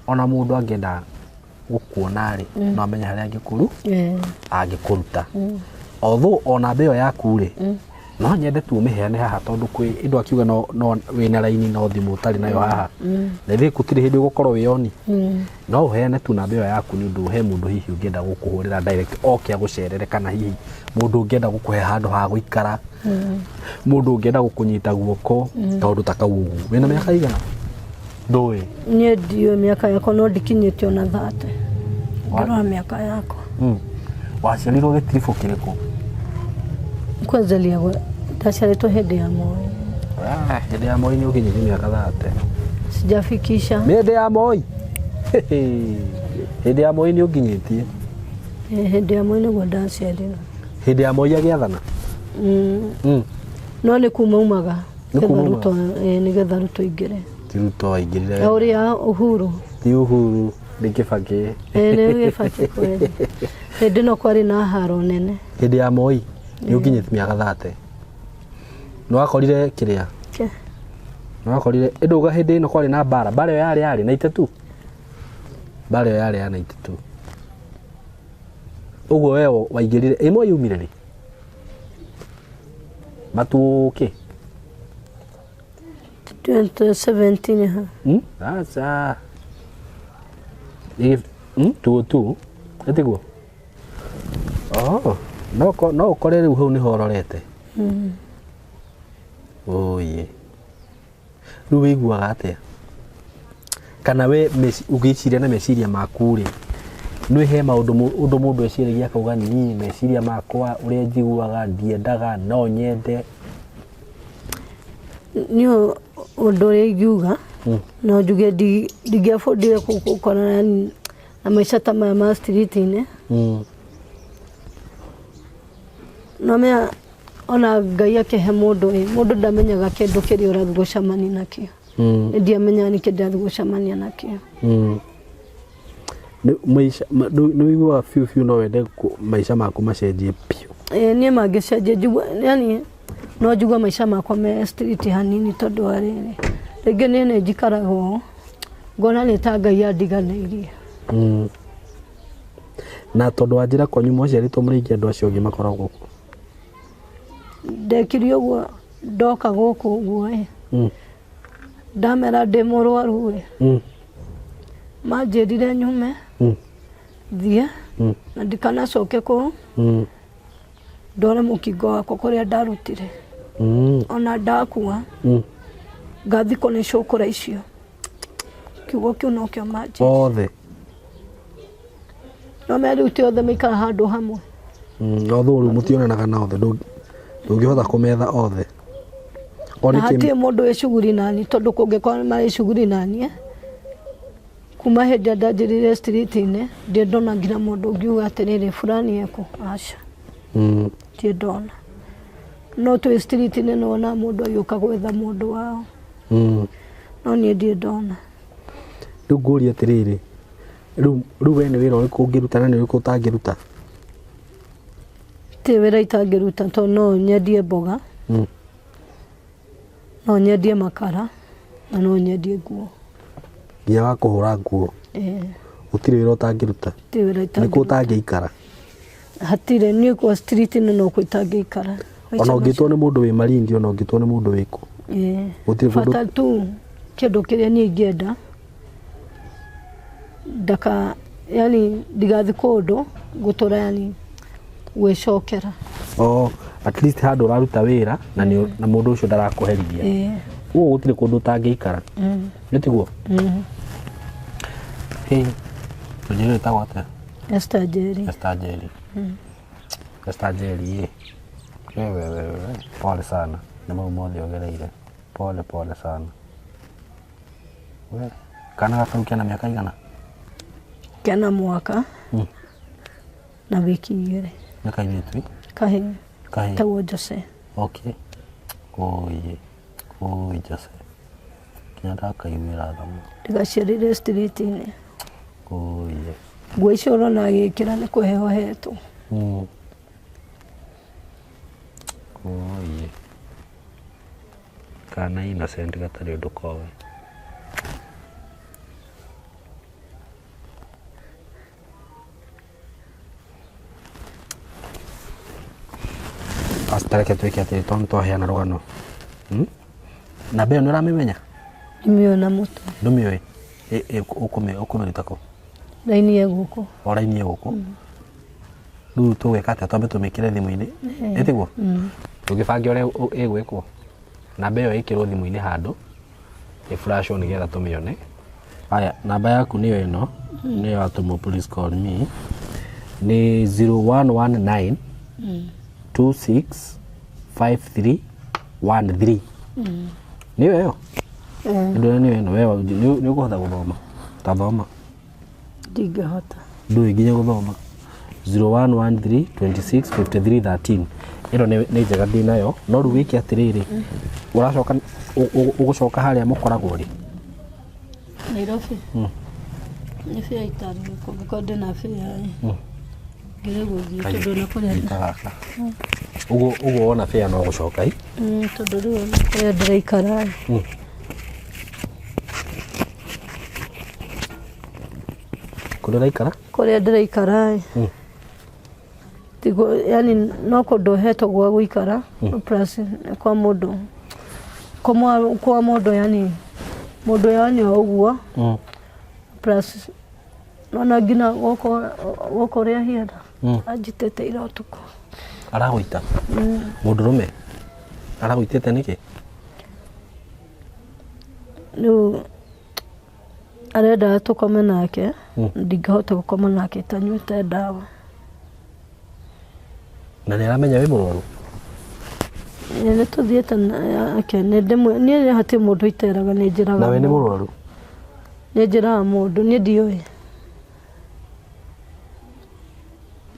ona mũndũ angĩenda gũkuona rĩ, no amenye harĩa angĩkũruta. Although o namba ĩyo yaku rĩ, no nyende tu ũmĩheane haha, tondũ kwĩ ĩndũ akiuga no wĩna raini no thimũ ũtarĩ nayo haha, na ithuĩ gũtirĩ hĩndĩ ũgũkorwo wĩ oni. No ũheane tu namba ĩyo yaku, nĩ ũndũ he mũndũ hihi ũngĩenda gũkũhũrĩra direct oke agũcerere, kana hihi mũndũ ũngĩenda gũkũhe handũ ha gũikara, mũndũ ũngĩenda gũkũnyita guoko, tondũ ta kau ũguo wĩna mĩaka igana? Ndũĩ? Niĩ ndiũĩ mĩaka yakwa, no ndikinyĩtie ona 30 ngĩrora mĩaka yakwa. Waciarirwo gĩtiribũ kĩrĩkũ? Kwenzelia ndaciarĩtwo hĩndĩ ya Moi. Ah, hĩndĩ ya Moi nĩ ũkinyĩtie mĩaka 30? Sijafikisha. Hĩndĩ ya Moi, hĩndĩ ya Moi nĩ ũkinyĩtie? Eh, hĩndĩ ya Moi nĩguo ndaciarirwo. Hĩndĩ ya Moi agĩathana? No nĩ kuma umaga. Nĩ kuma Nĩgetha Ruto, umaga? eh, nĩgetha Ruto aingĩre. Ti Ruto aingĩrire. Na ũrĩa Uhuru. Ti Uhuru, nĩ Kĩbakĩ. Eh, nĩ Kĩbakĩ kweli. Hĩndĩ ĩno kwarĩ na haro nene. Hĩndĩ ya Moi nĩ ũkinyĩtie mĩaka 30. Nĩ wakorire kĩrĩa? Kĩ? Nĩ wakorire ĩndĩ uga hĩndĩ ĩno kwarĩ na mbara. Mbara ĩyo yarĩ 92. Mbara ĩyo yarĩ ya 92. Ũguo we waingĩrire ĩ Moi umire rĩ? Matuũkĩ? 2017 ha. Hmm? Aca. 202. Ĩtiguo? Oh, no ũkore rĩu hau nĩho ũrorete. Ũyĩ. Rĩu wĩiguaga atĩa? Kana we ũgĩciria na meciria maku rĩ, nĩ he maũndũ ũndũ mũndũ eciragia akauga niĩ meciria makwa ũrĩa njiguaga ndiendaga no nyende. Niĩ ũndũ ũrĩa ingiuga no njuge ndingĩabundire gũkorana na maica ta maya ma street-inĩ. No menya ona Ngai akĩhe mũndũ ĩ, mũndũ ndamenyaga kĩndũ kĩrĩa ũrathiĩ gũcemania nakĩo. Nĩ ndiamenyaga nĩkĩ ndĩrathiĩ gũcemania nakĩo. Maica nĩ ũiguaga biũ biũ no wende maica maku macenjie biũ? Ĩĩ niĩ mangĩcenjia njigue, yani no njigue maica makwa me street hanini tondũ wa rĩrĩ, rĩngĩ niĩ nĩ njikaraga ũũ ngona nĩ ta Ngai andiganĩirie. Na tondũ wanjĩra kwanyu mwaciarĩtwo mũrĩ aingĩ andũ acio angĩ makoragwo kũ? Ndekire ũguo ndoka gũkũ ũguo ĩ, ndamera ndĩ mũrwaru ĩ, manjĩrire nyume thiĩ na ndikanacoke kũu ndware mũkingo wakwa kũrĩa ndarutire. Ona ndakua ngathikwo nĩ cũkũra icio. Kiugo kĩu nokĩo manjĩrire. Othe? No me rĩu ti othe maikara handũ hamwe. Othe rĩu mũtionanaga na othe, ndũngĩhota kũmetha othe. O Na nĩkĩ? hatirĩ mũndũ wĩ cuguri nani, tondũ kũngĩkorwo marĩ cuguri naniĩ, kuma hĩndĩ ĩrĩa ndanjĩrĩire street-inĩ ndirĩ ndona nginya mũndũ ũngiuga atĩrĩrĩ fulani ekũ, aca. Ndirĩ ndona. No twĩ street-inĩ nĩ wonaga mũndũ agĩũka gwetha mũndũ wao. No niĩ ndirĩ ndona. Rĩu ngũrie atĩrĩrĩ, rĩu we nĩ wĩra ũrĩkũ ũngĩruta na nĩ ũrĩkũ ũtangĩruta? Ti wĩra itangĩruta tondũ no nyendie mboga, no nyendie makara na no nyendie nguo. Nginya wa kũhũra nguo? Ĩĩ. Gũtirĩ wĩra ũtangĩruta? Gũtirĩ wĩra Nĩ kũ itangĩruta. ũtangĩikara? Hatirĩ, niĩ kwa street-inĩ no kuo itangĩikara. Ona ũngĩtwo nĩ mũndũ wĩ Malindi, ona ũngĩtwo nĩ mũndũ wĩkũ? Ĩĩ. Gũtirĩ kũndũ. Bata tu kĩndũ kĩrĩa niĩ ingĩenda ndaka, yani ndigathiĩ kũndũ ngũtũra, yani gwĩcokera. Oh, at least handũ ũraruta wĩra na nĩ na mũndũ ũcio ndarakũherithia. Ĩĩ. Ũguo gũtirĩ kũndũ ũtangĩikara. Nĩ tiguo? Hey, ũnjĩre wĩtagwo atĩa? Esther Njeri. Esther Njeri. Esther Njeri ĩ. We we we we, pole sana nĩ mau mothe ũgereire. Pole pole sana. We, kana gaka kau kena mĩaka igana? Kena mwaka na wiki 2. Nĩ kairĩtu ĩ? Kahĩĩ. Kahĩĩ. Tagwo Jose. Okay. Oi, oi Jose. Nginya ndakaiguĩra tha mũno. Ndĩgaciarĩire street-inĩ. Oi. Nguo icio ũrona agĩkĩra nĩ kũheo ahetwo. Oi. Kana innocent gatarĩ ũndũ koĩ. Basi tareke twĩke atĩrĩ tondũ nĩtwaheana rũgano. Namba ĩyo nĩ ũramĩmenya? Ndimĩũĩ na mũtwe. Ndũmĩũĩ? Ũkũmĩruta kũ? Raini ĩ gũkũ. O raini ĩ gũkũ? Rĩu tũgwĩka atĩa twambe tũmĩkĩre thimũ-inĩ? Ĩ tiguo? Tũgĩbange ũrĩa ĩgwĩkwo. Namba ĩyo ĩkĩrwo thimũ-inĩ handũ. Ĩflashwo nĩgetha tũmĩone. Haya, namba yaku nĩyo ĩno, nĩyo watũmwo please call me. Nĩ 0119 26 53 13. Nĩyo ĩyo? Ndũrona nĩyo ĩno, we nĩ ũkũhota gũthoma? Ta thoma. Ndingĩhota. Ndũĩ nginya gũthoma. 0113 26 53 13. Ĩno nĩ njega ndĩ nayo, no rĩu wĩke atĩrĩrĩ, ũracoka ũgũcoka harĩa mũkoragwo rĩ? Nairobi. Nĩ bĩa itano kũngĩkorwo ndĩna bĩa ĩ. Ngĩrĩ gũthiĩ tondũ ona kũrĩa Nyita gaka. Ũguo ũguo wona bĩa no gũcoka ĩ? Tondũ rĩu ona kũrĩa ndĩraikara ĩ. Kũrĩa ũraikara? Kũrĩa ndĩraikara ĩ. Tiguo yani no kũndũ hetwo gwa gũikara plus kwa mũndũ kwa mũndũ yani mũndũ yani o ũguo plus nona nginya gũkũ gũkũ ũrĩa hiana anjitĩte ira ũtukũ. Aragũita? Mũndũrũme? Aragũitĩte nĩkĩ? Rĩu arendaga tũkome nake, ndingĩhota gũkoma nake itanyuĩte ndawa. Na nĩ aramenya wĩ mũrwaru? Nĩ tũthiĩte nake, niĩ hatirĩ mũndũ iteraga, nĩ njĩraga. Na we nĩ mũrwaru? Nĩ njĩraga mũndũ, niĩ ndiũĩ.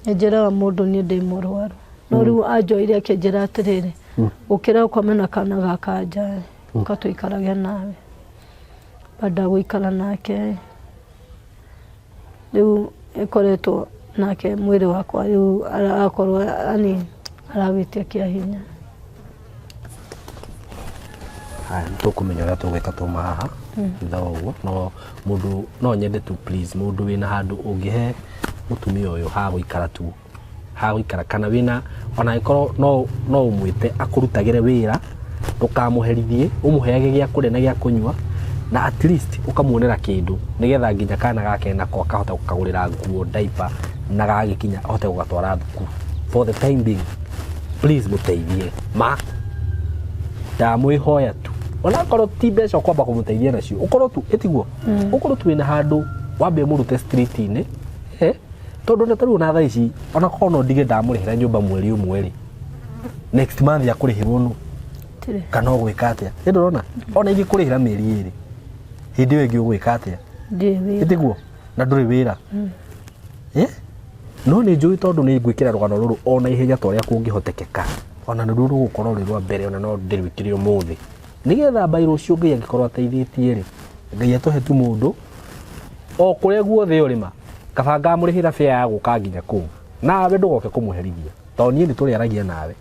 Nĩ njĩraga mũndũ niĩ ndĩ mũrwaru. No rĩu anjoire akĩnjĩra atĩrĩrĩ, ũkĩra ũkome na kana gaka nja ĩ, ũka tũikarage nawe. Banda gũikara nake ĩ, rĩu ĩkoretwo nake mwĩrĩ wakwa rĩu arakorwo yani arawĩtia kĩa hinya. Haya, nĩ tũkũmenya ũrĩa tũgwĩka twauma haha thutha wa ũguo. No mũndũ no nyende tu please, mũndũ wĩna handũ ũngĩhe mũtumia ũyũ ha gũikara tu, ha gũikara kana wĩna ona angĩkorwo no ũmwĩte akũrutagĩre wĩra, ndũkamũherithie, ũmũheage gĩa kũrĩa na gĩa kũnyua na at least ũkamuonera kĩndũ nĩgetha nginya kana gake nako akahota gũkagũrĩra nguo, diaper na gagĩkinya ahote gũgatwara thukuru for the time being. Please mũteithie ma ndamwĩhoya tu onakorwo ti mbeca ũkwamba kũmũteithia nacio ũkorwo tu ĩtiguo ũkorwo tu wĩna handũ wambe ũmũrute street-inĩ eh, tondũ na tarĩu ona thaa ici onakorwo no ndige ndamũrĩhĩra nyũmba mweri ũmwe rĩ, next month akũrĩhĩrwo nũ? Tirĩ. Kana ũgwĩka atĩa? Nĩ ndũrona ona ingĩkũrĩhĩra mĩeri ĩrĩ, hĩndĩ ĩyo ĩngĩ ũgwĩka atĩa? Ndirĩ wĩra. Ĩtiguo na ndũrĩ wĩra. Eh? No nĩ njũĩ tondũ nĩ ngwĩkĩra rũgano rũrũ o na ihenya ta ũrĩa kũngĩhotekeka, ona nĩruo rũgũkorwo rwĩ rwa mbere, ona no ndĩrwĩkĩre ũmũthĩ nĩgetha mbai rũciũ Ngai angĩkorwo ateithĩtie rĩ, Ngai atũhe tu mũndũ o kũrĩa guothe ũrĩma kaba ngamũrĩhĩra bĩa ya gũka nginya kũu, nawe ndũgoke kũmũherithia tondũ niĩ nĩ tũrĩaragia nawe.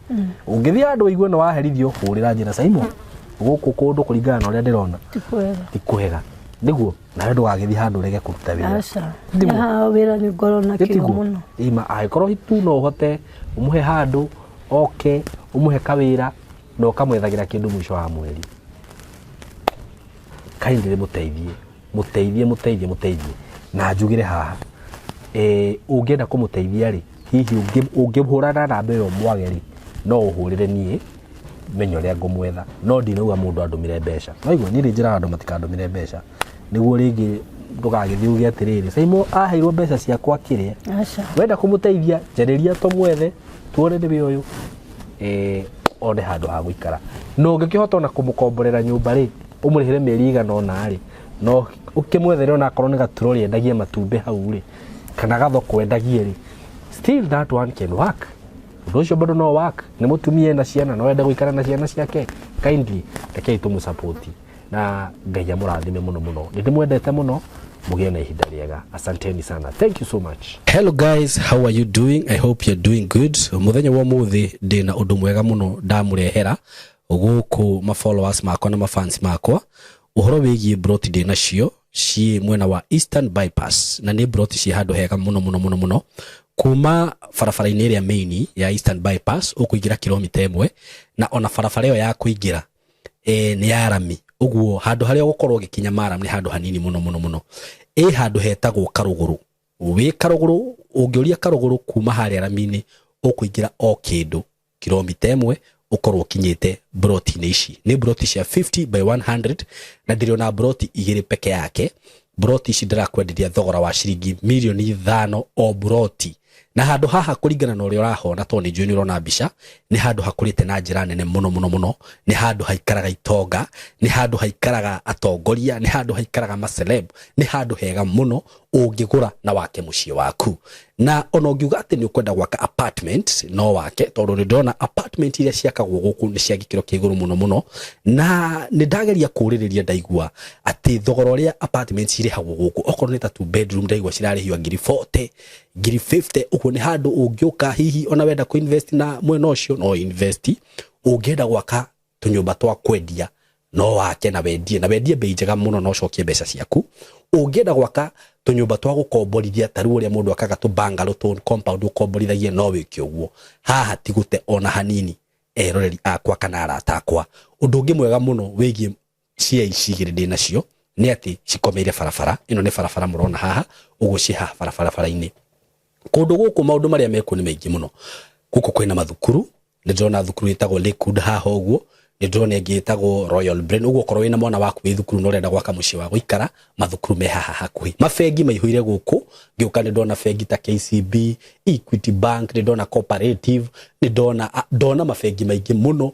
Ũngĩthiĩ handũ ũigue nĩ waherithio, hũrĩra njĩra Simon gũkũ kũndũ kũringana na ũrĩa ndĩrona Ti kwega. Ti kwega nĩguo nawe ndũgagĩthiĩ handũ ũrege kũruta wĩra. Aca. Nĩ haha wĩra nĩ ngorwo na kĩo Ĩtiguo? mũno. Ima angĩkorwo tu no ũhote ũmũhe handũ oke ũmũhe kawĩra na ũkamwethagĩra kĩndũ mũico wa mweri, kindly mũteithie, mũteithie, mũteithie, mũteithie. Na njugĩre haha, ũngĩenda kũmũteithia rĩ, hihi ũngĩhũra na namba ĩyo mwage rĩ, no ũhũrĩre niĩ menye ũrĩa ngũmwetha. No ndinauga mũndũ andũmĩre mbeca. Waigua niĩ nĩ njĩraga andũ matikandũmĩre mbeca nĩguo rĩngĩ ndũgagĩthiĩ uge atĩrĩrĩ, Saimo aheirwo mbeca ciakwa kĩrĩa. Aca. Wenda kũmũteithia njarĩria tũmwethe tuone nĩwe ũyũ, one handũ ha gũikara. Na ũngĩkĩhota ona kũmũkomborera nyũmba rĩ, ũmũrĩhĩre mĩeri ĩigana ũna rĩ, no ũkĩmwethere ona akorwo nĩ gaturori endagie matumbĩ hau rĩ, kana gathoko endagie rĩ, still that one can work. Ũndũ ũcio bado no work. Nĩ mũtumia ena ciana, no ende gũikara na ciana ciake, kindly rekei tũmũ support na Ngai amũrathime mũno mũno. Nĩ ndĩmwendete mũno, mũgĩe na ihinda rĩega. Asanteni sana, thank you so much. Hello guys, how are you doing? I hope you're doing good. Mũthenya wa ũmũthĩ ndĩna ũndũ mwega mũno ndamũrehera gũkũ ma followers makwa na ma fans makwa, ũhoro wĩgiĩ broti ndĩ nacio ciĩ mwena wa Eastern Bypass, na nĩ broti ciĩ handũ hega mũno mũno mũno mũno, kuma barabara-inĩ ĩrĩa main ya Eastern Bypass ũkũingĩra kilomita 1, na ona barabara ĩyo ya kũingĩra nĩ ya rami, ũguo handũ harĩa ũgũkorwo ũgĩkinya maram nĩ handũ hanini mũno mũno mũno. Ĩ handũ hetagwo Karũgũrũ, wĩ Karũgũrũ, ũngĩũria Karũgũrũ kuma harĩa rami-inĩ ũkũingĩra o kĩndũ kilomita 1. Ũkorwo ũkinyĩte broti-inĩ ici. Nĩ broti cia 50 by 100 na ndĩrĩ ona broti igĩrĩ peke yake. Broti ici ndĩrakwenderia thogora wa ciringi mirioni 5 o broti. Na handũ haha, kũringana na ũrĩa ũrahona, tondũ nĩ njũĩ nĩ ũrona mbica, nĩ handũ hakũrĩte na njĩra nene mũno mũno mũno. Nĩ handũ haikaraga itonga, nĩ handũ haikaraga atongoria, nĩ handũ haikaraga maceleb. Nĩ handũ hega mũno ũngĩgũra na wake mũciĩ waku. Na ona ũngiuga atĩ nĩ ũkwenda gwaka apartment, no wake, tondũ nĩ ndĩrona apartment iria ciakagwo gũkũ nĩ cia gĩkĩro kĩa igũrũ mũno mũno. Na nĩ ndageria kũũrĩrĩria, ndaigua atĩ thogora ũrĩa apartment cirĩhagwo gũkũ, okorwo nĩ ta two bedroom, ndaigua cirarĩhio ngiri 40, ngiri 50 ũguo. Nĩ handũ ũngĩũka hihi ona wenda kũ invest na mwena ũcio, no invest. Ũngĩenda gwaka tũnyũmba twa kwendia, no wake na wendie, na wendie bei njega mũno na ũcokie mbeca ciaku. Ũngĩenda gwaka tũnyũmba twa gũkomborithia, ta rĩu ũrĩa mũndũ akaga tũ bungalow, tũ compound ũkomborithagia, no wĩke ũguo. Haha ti gũte ona hanini, eroreri akwa kana arata akwa. Ũndũ ũngĩ mwega mũno wĩgiĩ cia ici igĩrĩ ndĩ nacio nĩ atĩ cikomeire barabara. Ĩno nĩ barabara mũrona haha ũguo, ciĩ haha barabara-inĩ. Kũndũ gũkũ maũndũ marĩa mekuo nĩ maingĩ mũno. Gũkũ kwĩna mathukuru. Nĩ ndĩrona thukuru ĩtagwo Lakewood haha ũguo, nĩ ndĩrona ĩngĩ ĩtagwo Royal Brain. Ũguo okorwo wĩna mwana waku wĩ thukuru na ũrenda gwaka mũciĩ wa gũikara, mathukuru me haha hakuhĩ. Mabengi maihũire gũkũ. Ngĩũka nĩ ndona bengi ta KCB, Equity Bank, nĩ ndona Cooperative, nĩ ndona mabengi maingĩ mũno.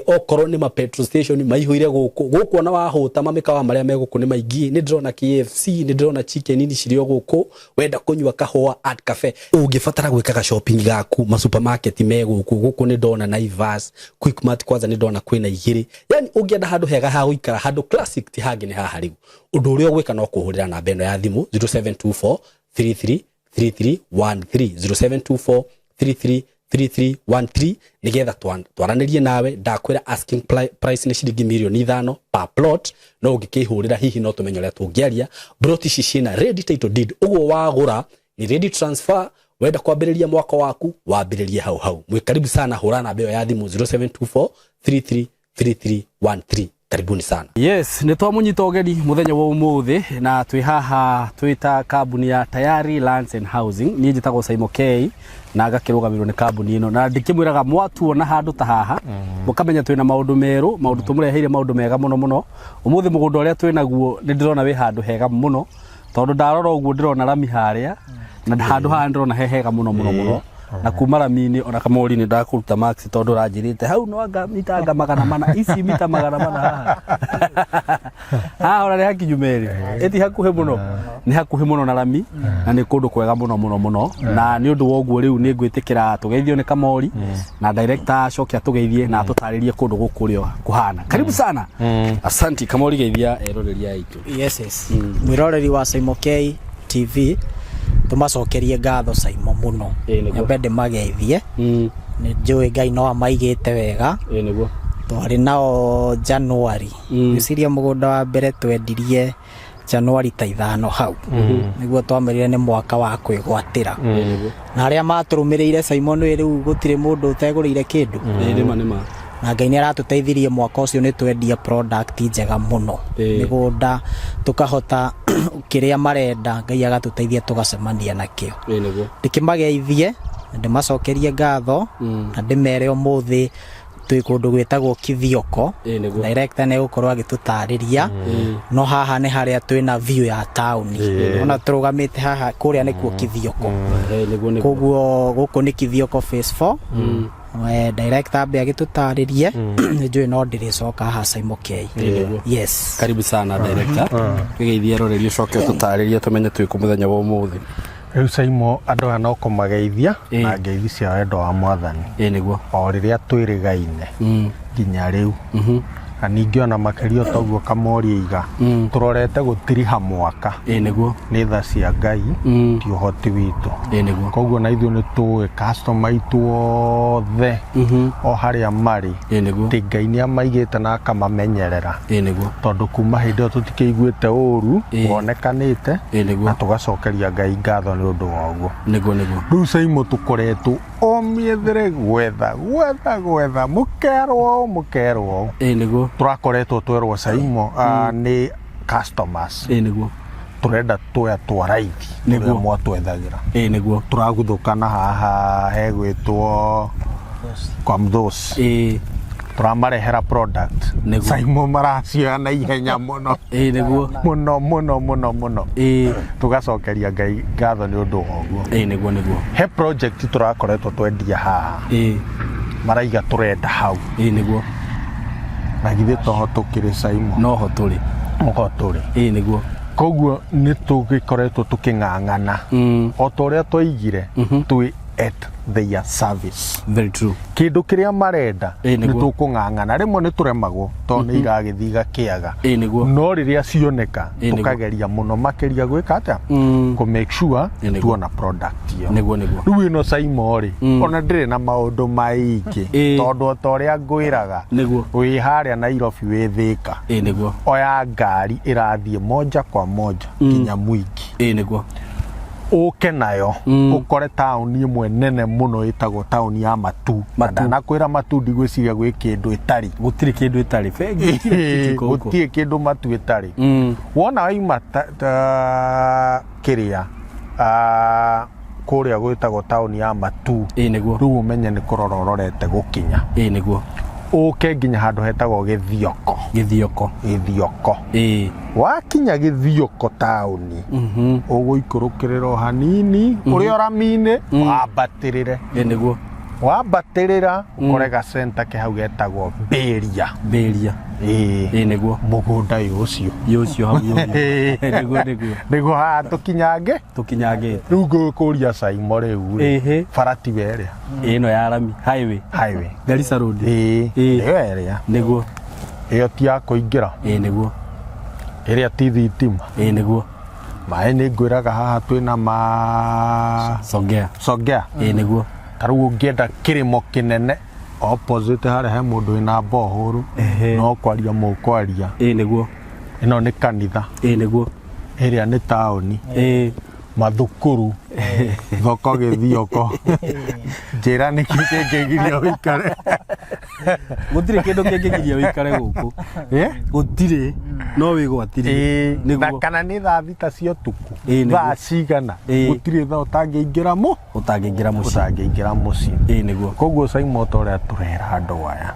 Okorwo nĩ ma petrol station maihũire gũkũ. Gũkũ ona wahũta, mamĩkawa marĩa me gũkũ nĩ maingĩ. Nĩ ndĩrona KFC, nĩ ndĩrona Chicken Inn cirĩ o gũkũ. Wenda kũnyua kahũa, Art Cafe. Ũngĩbatara gwĩkaga shopping gaku, ma supermarket me gũkũ. Gũkũ nĩ ndona Naivas, Quickmart, kwanza nĩ ndona kwĩna igĩrĩ. Yani ũngĩenda handũ hega ha gũikara, handũ classic, ti hangĩ nĩ haha. Rĩu ũndũ ũrĩa ũgwĩka no kũhũrĩra namba ĩno ya thimũ, 0724 33 3313, 0724 33 3313, nigetha twaranĩrie nawe. Ndakwĩra asking price nĩ ciringi mirioni 5 per plot, no ũngĩkĩhũrĩra hihi no tũmenye ũrĩa tũngĩaria. Plot ici ciĩna ready title deed, ũguo wagũra ni ready transfer. Wenda kwambĩrĩria mwaka waku, wambĩrĩrie hau hau. Mwĩ karibu sana. Hũra namba ĩyo ya thimũ, 0724 33 3313. Karibuni sana. Yes, nĩ twamũnyita ũgeni mũthenya wa ũmũthĩ na twĩ haha twĩ ta kambuni ya Tayari Lands and Housing. Niĩ njĩtagwo Simon K na ngakĩrũgamĩrĩrwo nĩ kambuni ĩno, na ndĩkĩmwĩraga mwatuona handũ ta haha, mũkamenya twĩna maũndũ merũ, maũndũ tũmũreheire, maũndũ mega mũno mũno. Ũmũthĩ mũgũnda ũrĩa twĩ naguo nĩ ndĩrona wĩ handũ hega mũno, tondũ ndarora ũguo ndĩrona rami harĩa, na handũ haha ndĩrona he hega mũno mũno mũno. Na kuma rami-inĩ ona kamori nĩ ndakũruta max, tondũ ũranjĩrĩte hau no anga mita anga 400, ici mita 400 haha haha ona nĩ hakinyu merĩ, ĩti hakuhĩ mũno, nĩ hakuhĩ mũno na rami, na nĩ kũndũ kwega mũno mũno mũno. Na nĩ ũndũ wa ũguo rĩu nĩ ngwĩtĩkĩra tũgeithio nĩ kamori na director acoke atũgeithie na atũtarĩrie kũndũ gũkũ ũrĩa kũhana. Karibu sana. Asanti kamori, geithia eroreri aitũ. Yes. Mwĩroreri wa Simon K TV, tũmacokerie ngatho Simon mũno. Ĩĩ, nĩguo. Nyambe ndĩmageithie. Nĩ njũĩ Ngai no amaigĩte wega. Ĩĩ nĩguo. Twarĩ nao January. Ngwĩciria mũgũnda wa mbere twendirie January ta 5 hau, nĩguo twamerire nĩ mwaka wa kwĩgwatĩra. Ĩĩ nĩguo. Na arĩa matũrũmĩrĩire, Simon, wĩ rĩu gũtirĩ mũndũ ũtegũrĩire kĩndũ. Ĩĩ nĩma nĩma. Na Ngai nĩ aratũteithirie, mwaka ũcio nĩ twendia product njega mũno. Mĩgũnda tũkahota kĩrĩa marenda, Ngai agatũteithia tũgacemania nakĩo. Ĩĩ nĩguo. Ndĩkĩmageithie na ndĩmacokerie ngatho na ndĩmere ũmũthĩ twĩ kũndũ gwĩtagwo Kithioko. Ĩĩ nĩguo. Director nĩ egũkorwo agĩtũtarĩria, no haha nĩ harĩa twĩna view ya taũni. Ona tũrũgamĩte haha, kũrĩa nĩkuo Kithioko. Ĩĩ nĩguo nĩguo. Koguo gũkũ nĩ Kithioko phase 4. Director ambe agĩtũtarĩrie, nĩ njũĩ no ndĩrĩcoka haha Simon K. Nĩguo. Yes. Karibu sana director, twĩgeithie eroreri ũcoke ũtũtarĩrie tũmenye twĩ kũ mũthenya wa ũmũthĩ. Rĩu Saimo, andũ aya no kũmageithia na ngeithi cia wendo wa Mwathani. Ĩĩ nĩguo. O rĩrĩa twĩrĩgaine nginya rĩu, na ningĩ ona makĩria toguo kamori aiga, tũrorete gũtiriha mwaka. Ĩĩ nĩguo. Nĩ tha cia Ngai, ti ũhoti witũ. Ĩĩ nĩguo. Koguo na ithuĩ nĩ tũĩ customer aitũ othe o harĩa marĩ, Ĩĩ nĩguo. atĩ Ngai nĩ amaigĩte na akamamenyerera, Ĩĩ nĩguo. Tondũ kuma hĩndĩ ĩyo tũtikĩiguĩte ũru wonekanĩte, Ĩĩ nĩguo. Na tũgacokeria Ngai ngatho nĩ ũndũ wa ũguo. Nĩguo nĩguo. Rĩu Saimo, tũkoretwo o mĩethere gwetha gwetha gwetha, mũkerwo ũũ, mũkerwo ũũ. Ĩĩ nĩguo. Tũrakoretwo twerwo Saimo, nĩ customers, Ĩĩ nĩguo. Tũrenda tũya twa raithi Nĩguo. tũrĩa mwatwethagĩra. Ĩĩ nĩguo. Tũraguthũkana haha hegwĩtwo. Kwa Mthosi. Tũramarehera product. Nĩguo. Saimo maracioya na ihenya mũno. Nĩguo. Mũno mũno mũno mũno. Tũgacokeria Ngai ngatho nĩ ũndũ wa ũguo. Nĩguo nĩguo. He project tũrakoretwo twendia haha. Maraiga tũrenda hau. Nĩguo. Na githĩ toho tũkĩrĩ Saimo? Noho tũrĩ. Noho tũrĩ. Nĩguo. Koguo nĩ tũgĩkoretwo tũkĩng'ang'ana. O ta ũrĩa twaigire twĩ at their service. Very true. Kĩndũ kĩrĩa marenda Ĩĩ, nĩ nĩguo. tũkũng'ang'ana. Rĩmwe nĩ tũremagwo tondũ nĩ iragĩthiĩ igakĩaga. Nĩguo. No rĩrĩa cioneka Ĩĩ, nĩguo. tũkageria mũno makĩria gwĩka atĩa? Kũ make sure Ĩĩ, nĩguo. tuona product ĩyo. Nĩguo nĩguo. Rĩu ĩno Saimo rĩ, ona ndĩrĩ na maũndũ maingĩ tondũ o ta ũrĩa ngwĩraga Nĩguo. wĩ harĩa Nairobi wĩ Thĩka. Nĩguo. Oya ngari ĩrathiĩ moja kwa moja nginya Mwingi. Nĩguo. Ũke nayo ũkore taũni ĩmwe nene mũno ĩtagwo taũni ya Matu. Na Matu. ndanakwĩra Matu ndigwĩciria gwĩ kĩndũ ĩtarĩ. Gũtirĩ kĩndũ ĩtarĩ. Bengi kila kitu iko huko. Gũtirĩ kĩndũ Matu ĩtarĩ. Wona waima ta kĩrĩa kũrĩa gwĩtagwo taũni ya Matu. Nĩguo. Rĩu ũmenye nĩ kũrora ũrorete gũkinya. Nĩguo. Ũke nginya handũ hetagwo Gĩthioko. Gĩthioko. Gĩthioko. Wakinya Gĩthioko taũni ũgũikũrũkĩrĩra o hanini ũrĩ o rami-inĩ wambatĩrĩre. Nĩguo. Wambatĩrĩra ũkore gacenta ke hau getagwo Mbĩria. Mbĩria. Nĩguo. Mũgũnda ũyũ ũcio. Ũyũ ũcio hau ũguo. Nĩguo nĩguo. Nĩguo haha tũkinyange. Tũkinyangĩte. Rĩu ngũkũria Saimo rĩu rĩ. Bara tiwe ĩrĩa. Ĩno ya rami highway. Highway. Garissa Road. Ĩyo ĩrĩa. Nĩguo. Ĩyo ti ya kũingĩra. Nĩguo. Ĩrĩa ti thitima. Nĩguo. Maĩ nĩ ngwĩraga haha twĩna ma Songea. Songea. Nĩguo. Ta rĩu ũngĩenda kĩrĩmo kĩnene opposite harĩa he mũndũ wĩna bohũrũ no kwaria mũkwaria. Nĩguo. Ĩno nĩ kanitha. Nĩguo. Ĩrĩa nĩ taũni. Mathukuru. Thoko Gĩthioko. Njĩra nĩkĩ kĩngĩgiria ũikare. Gũtirĩ kĩndũ kĩngĩgiria ũikare gũkũ. Gũtirĩ. No wĩgwatirie. Na kana nĩ thaa thita cia ũtukũ. Nĩguo. Thaa cigana. Gũtirĩ thaa ũtangĩingĩra mũ. Ũtangĩingĩra mũciĩ. Ũtangĩingĩra mũciĩ. Nĩguo. Koguo Saimo ta ũrĩa tũrera andũ aya.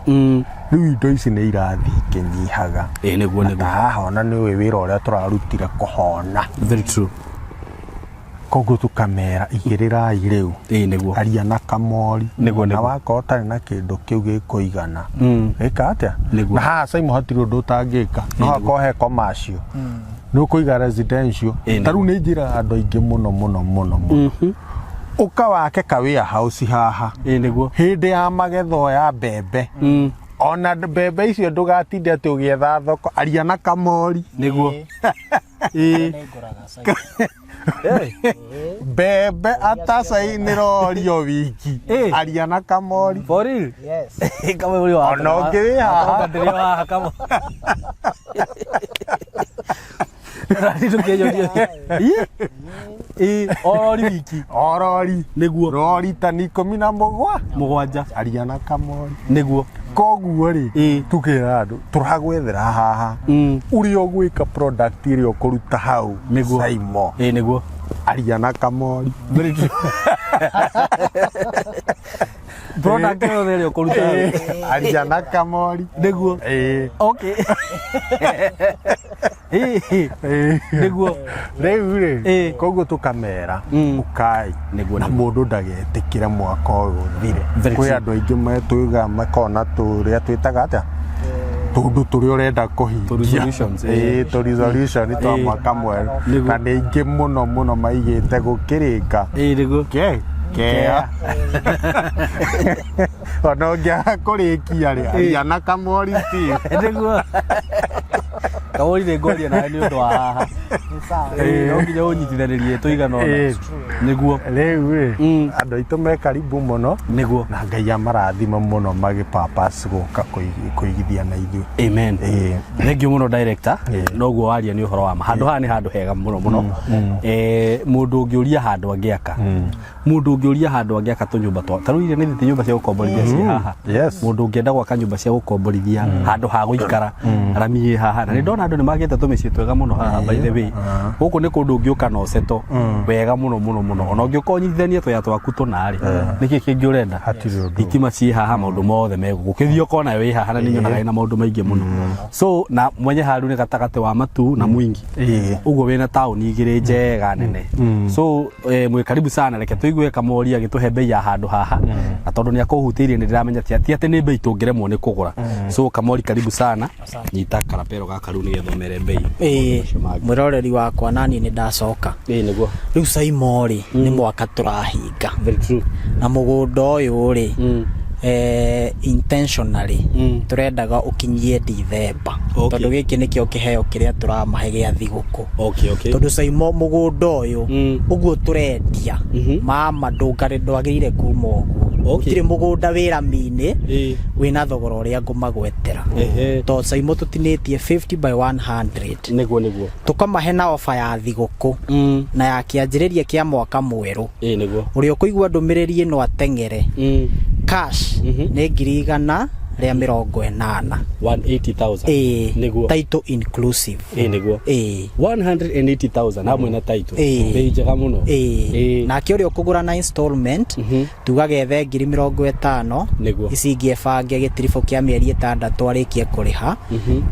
Rĩu indo ici nĩ irathiĩ ikĩnyihaga. Nĩguo Na nĩguo. ta haha ona nĩ ũĩ wĩra ũrĩa tũrarutire kũhona. Very true. Koguo tũkamera igĩrĩrai rĩu. Nĩguo. Aria na kamori. Nĩguo, Na nĩguo. wakorwo ũtarĩ na kĩndũ kĩu gĩkũigana. Ĩka atĩa? Nĩguo. Na haha Saimo hatirĩ ũndũ ũtangĩka. No hakorwo he commercial. Nĩ ũkũiga residential. Ta rĩu nĩ njĩraga andũ aingĩ mũno mũno mũno mũno. Ũka wake ka warehouse haha. Nĩguo. Hĩndĩ ya magetha ya mbembe. Ona mbembe icio ndũgatinde atĩ ũgĩetha thoko. Aria na kamori. Nĩguo. Mbembe atacai nĩ rori o wiki. Aria na kamori. For real? Yes. Kama uri wa. Ona ũngĩ wĩ haha. Ndĩrĩ o haha kama. Rari tũkĩnyonia. O rori wiki. O rori. Nĩguo. Rori tani 17. Mũgwanja. Aria na kamori. Nĩguo. Koguo rĩ, tukĩra andũ tũragwethera haha. Ũrĩa ũgwĩka product ĩrĩa ũkũruta hau. Nĩguo. Saimo. Nĩguo. Aria na kamori. Product yothe ĩrĩa ũkũruta hau. Aria na kamori. Nĩguo. Okay. Nĩguo. Rĩu rĩ, koguo tũkamera ũkai na mũndũ ndagetĩkĩre mwaka ũyũ ũthire. Very Kwĩ true. andũ aingĩ metwĩga makona tũrĩa twĩtaga atĩa tũndũ tũrĩa ũrenda kũhingia. Tũ resolutions, Tũ resolution twa mwaka mwerũ. Nĩguo. Na nĩ aingĩ mũno mũno maigĩte gũkĩrĩka. Nĩguo. Ke kea. Ona ũngĩaga kũrĩkia rĩ, aria na kamori still. Nĩguo. Kamori nĩ ngwaria nawe nĩ ũndũ wa haha. No nginya ũnyitithanĩrie tũigana ũna. Nĩguo. Rĩu rĩ, andũ aitũ me karibu mũno. Nĩguo. Na Ngai amarathime mũno magĩ purpose gũka kũigithia na ithuĩ. Amen. Thank you mũno director. Noguo waria nĩ ũhoro wa ma. Handũ haha nĩ handũ hega mũno mũno. Mũndũ ũngĩũria handũ angĩaka. Mũndũ ũngĩũria handũ angĩaka tũnyũmba twa ta rĩu iria nĩ thiti nyũmba cia gũkomborithia ciĩ haha. Yes. Mũndũ ũngĩenda gwaka nyũmba cia gũkomborithia handũ ha gũikara rami ĩ haha. Na nĩ ndona Ndĩrona andũ nĩ magĩte tũmĩciĩ twega mũno haha by the way. Gũkũ nĩ kũndũ ũngĩũka na ũceto wega mũno mũno mũno. Ona ũngĩũka ũnyitithanie tũya twaku tũna rĩ, nĩkĩ kĩngĩ ũrenda? Hatirĩ ũndũ. Thitima ciĩ haha, maũndũ mothe me gũkũ. Ũkĩthiĩ ũkona wĩ haha na nĩ nyonaga ĩna maũndũ maingĩ mũno. So na mwenye haru nĩ gatagatĩ wa Matu na Mwingi. Ũguo wĩna taũni igĩrĩ njega nene. So mwĩ karibu sana, reke tũigue Kamori agĩtũhe bei ya handũ haha. Na tondũ nĩ akũhutĩirie nĩ ndĩramenya ti atĩ nĩ bei tũngĩremwo nĩ kũgũra. So Kamori, karibu sana. Nyita karapero gaka rĩu nĩgetha ũmere bei. Ĩĩ, Macio mangĩ. Mwĩroreri wakwa, naniĩ nĩ ndacoka. Ĩĩ nĩguo. Rĩu Saimo rĩ, nĩ mwaka tũrahinga. Very true. Na mũgũnda ũyũ rĩ, intentionally tũrendaga ũkinyie Dithemba. Tondũ gĩkĩ nĩkĩo kĩheo kĩrĩa tũramahe gĩa thigũkũ. Tondũ Saimo, mũgũnda ũyũ ũguo tũrendia, mama, ndũngarĩ ndwagĩrĩire kuma ũguo. Gũtirĩ mũgũnda wĩ rami-inĩ wĩna thogora ũrĩa ngũmagwetera. Tondũ Saimo, tũtinĩtie 50 by 100. Nĩguo nĩguo. Tũkamahe na ofa ya thigũkũ na ya kĩanjĩrĩria kĩa mwaka mwerũ. Ĩĩ nĩguo. Ũrĩa ũkũigua ndũmĩrĩri ĩno ateng'ere. Cash nĩ 180,000. 180,000. Ĩĩ. Nĩguo. Title inclusive. Ĩĩ nĩguo. Ĩĩ. 180,000 hamwe na title. Ĩĩ. Bei njega mũno. Ĩĩ. Ĩĩ. Nake ũrĩa ũkũgũra na installment, tugaga ethe 50,000. Ici ingĩ ebange gĩtiribũ kĩa mĩeri 6 arĩkie kũrĩha,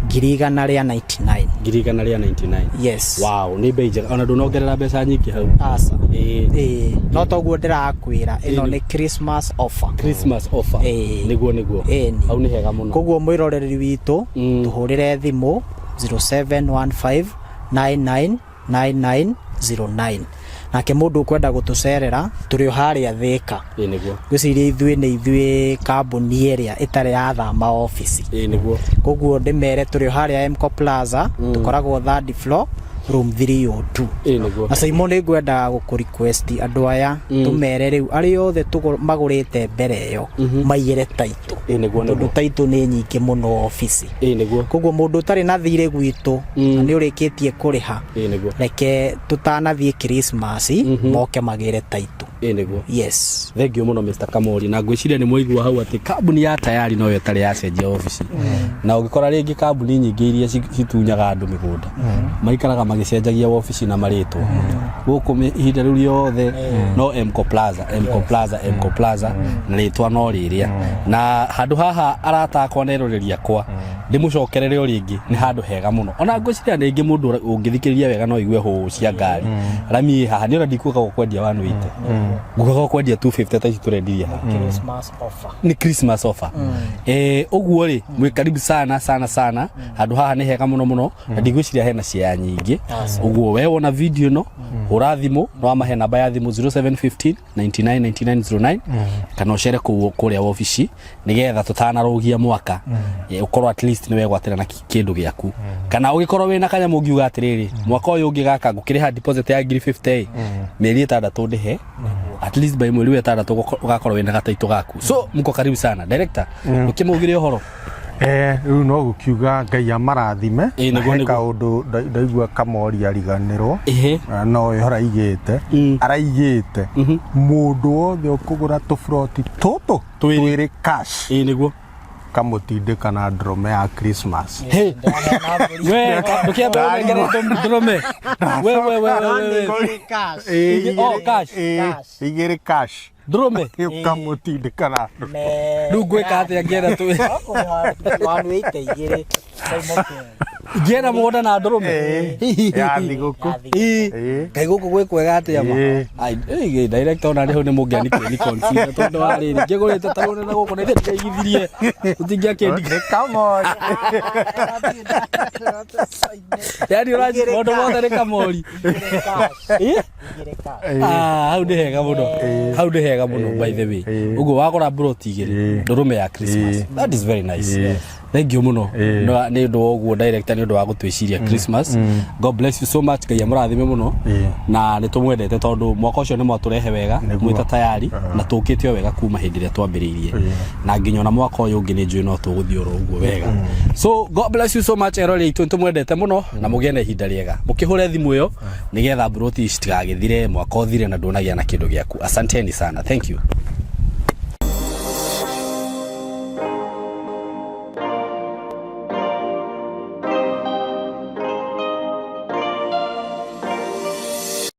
199,000. 199,000. Yes. Wow, nĩ bei njega, ona ndũnongerera mbeca nyingĩ hau. Aca. Ĩĩ. Ĩĩ, no toguo ndĩrakwĩra, ĩno nĩ Christmas offer. Christmas offer. Ĩĩ. Nĩguo nĩguo. Ĩni. Hau nĩ hega mũno. Koguo mwĩroreri witũ, tũhũrĩre thimũ 0715 999909. Nake mũndũ ũkwenda gũtũcerera, tũrĩ o harĩa Thĩka. Ĩĩ nĩguo. Ngwĩciria ithuĩ nĩ ithuĩ kambuni ĩrĩa ĩtarĩ yathama obici. Ĩĩ nĩguo. Koguo ndĩmere tũrĩ o harĩa Mco Plaza, tũkoragwo third floor, room 302. Ĩĩ nĩguo. Na Saimo, nĩ ngwendaga gũkũ request andũ aya, tũmere rĩu arĩa othe magũrĩte mbere ĩyo maigĩre title. Ĩĩ nĩguo. Tondũ Nĩguo. title nĩ nyingĩ mũno obici. Ĩĩ nĩguo. Koguo mũndũ ũtarĩ na thirĩ gwitũ na nĩ ũrĩkĩtie kũrĩha, Ĩĩ nĩguo. reke tũtanathiĩ Christmas moke magĩre title. Ĩĩ nĩguo. Yes. Thank you mũno, Mr. Kamori, na ngwĩciria nĩ mwaigua hau atĩ kambuni ya Tayari noyo ĩtarĩ yacenjia obici. Na ũngĩkora rĩngĩ kambuni nyingĩ iria citunyaga andũ mĩgũnda maikaraga magĩcenjagia obici na marĩtwa. Gũkũ ihinda rĩu rĩothe no Mco Plaza, Mco Plaza, Mco Plaza, na rĩtwa no rĩrĩa. Na handũ haha, arata akwa na eroreri akwa, ndĩmũcokerere o rĩngĩ, nĩ handũ hega mũno. Ona ngwĩciria rĩngĩ mũndũ ũngĩthikĩrĩria wega no aigue hũ cia ngari. Rami ĩ haha nĩ ona ndikuga gũkwendia 180, ngugaga gũkwendia 250 ta ici tũrendirie haha. Christmas offer. Nĩ Christmas offer. Ũguo rĩ, mwĩ karibu sana sana sana. Handũ haha nĩ hega mũno mũno na ndigwĩciria hena ciaya nyingĩ. Ũguo we wona video ĩno, hũra thimũ, no amahe namba ya thimũ 0715 99 9909, kana ũcere kũu kũrĩa wabici nĩgetha tũtanarũgia mwaka, ũkorwo at least nĩ wegwatĩra na kĩndũ gĩaku, kana ũgĩkorwo wĩna kanyamũ ũngiuga atĩrĩrĩ, mwaka ũyũ ũngĩ gaka ngũkĩrĩha deposit ya 50,000 ĩ, mĩeri 6 ndĩhe, at least by mweri wa 6 ũgakorwo wĩna gataitũ gaku. So mko karibu sana. Director, ũkĩmaugĩre ũhoro. Rĩu no gũkiuga Ngai amarathime. Ĩĩ, Na nĩguo, he nĩguo. kaũndũ ndaigua Kamori ariganĩrwo. Ĩhĩ. No ĩho araigĩte, araigĩte mũndũ wothe ũkũgũra tũburoti tũtũ Twĩrĩ. twĩrĩ cash, Ĩĩ nĩguo. Kamũtindĩka na ndũrũme ya Christmas. Hey. We, ndũkĩambe ũnengere ndũrũme. We we we we we. Cash. Ĩĩ, Oh, cash. ĩĩ, igĩrĩ cash. Ndũrũme. Ũkamũtindĩka na ndũrũme. Rĩu ngwĩka atĩa ngĩenda tu 180 igĩrĩ. Ngĩenda mũgũnda na ndũrũme? Ĩĩ, ya thigũkũ. Ĩĩ. Ĩĩ. Kaĩ gũkũ gwĩ kwega atĩa ma? Ĩĩ. Ai, ĩĩ, director, ona rĩu nĩ mũngĩani ni consider tondũ wa rĩrĩ ngĩgũrĩte ta rũnene gũkũ na ithe ndĩraigithirie tũtingĩakĩndi. Nĩ Kamori. Yani ũranji maũndũ mothe nĩ Kamori. Ĩĩ? Ah, hau nĩ hega mũno, hau nĩ hega mũno by the way. Ũguo wagũra mburoti igĩrĩ, ndũrũme ya Christmas. That is very nice. Thank you mũno nĩ ũndũ wa ũguo, director, nĩ ũndũ wa gũtwĩciria Christmas. God bless you so much. Ngai amũrathime mũno. Na nĩ tũmwendete tondũ mwaka ũcio nĩ mwatũrehe wega Nĩguo. mwĩta Tayari, na tũkĩte o wega kuma hĩndĩ ĩrĩa twambĩrĩirie, na nginya ona mwaka ũyũ ũngĩ nĩ njũĩ no tũgũthiĩ oro ũguo wega. So God bless you so much, erori aitũ, nĩ tũmwendete mũno na mũgĩe na ihinda rĩega. Mũkĩhũre thimũ ĩyo nĩgetha mburoti ici citigagĩthire, mwaka ũthire na ndũnagĩa na kĩndũ gĩaku. Asanteni sana, thank you.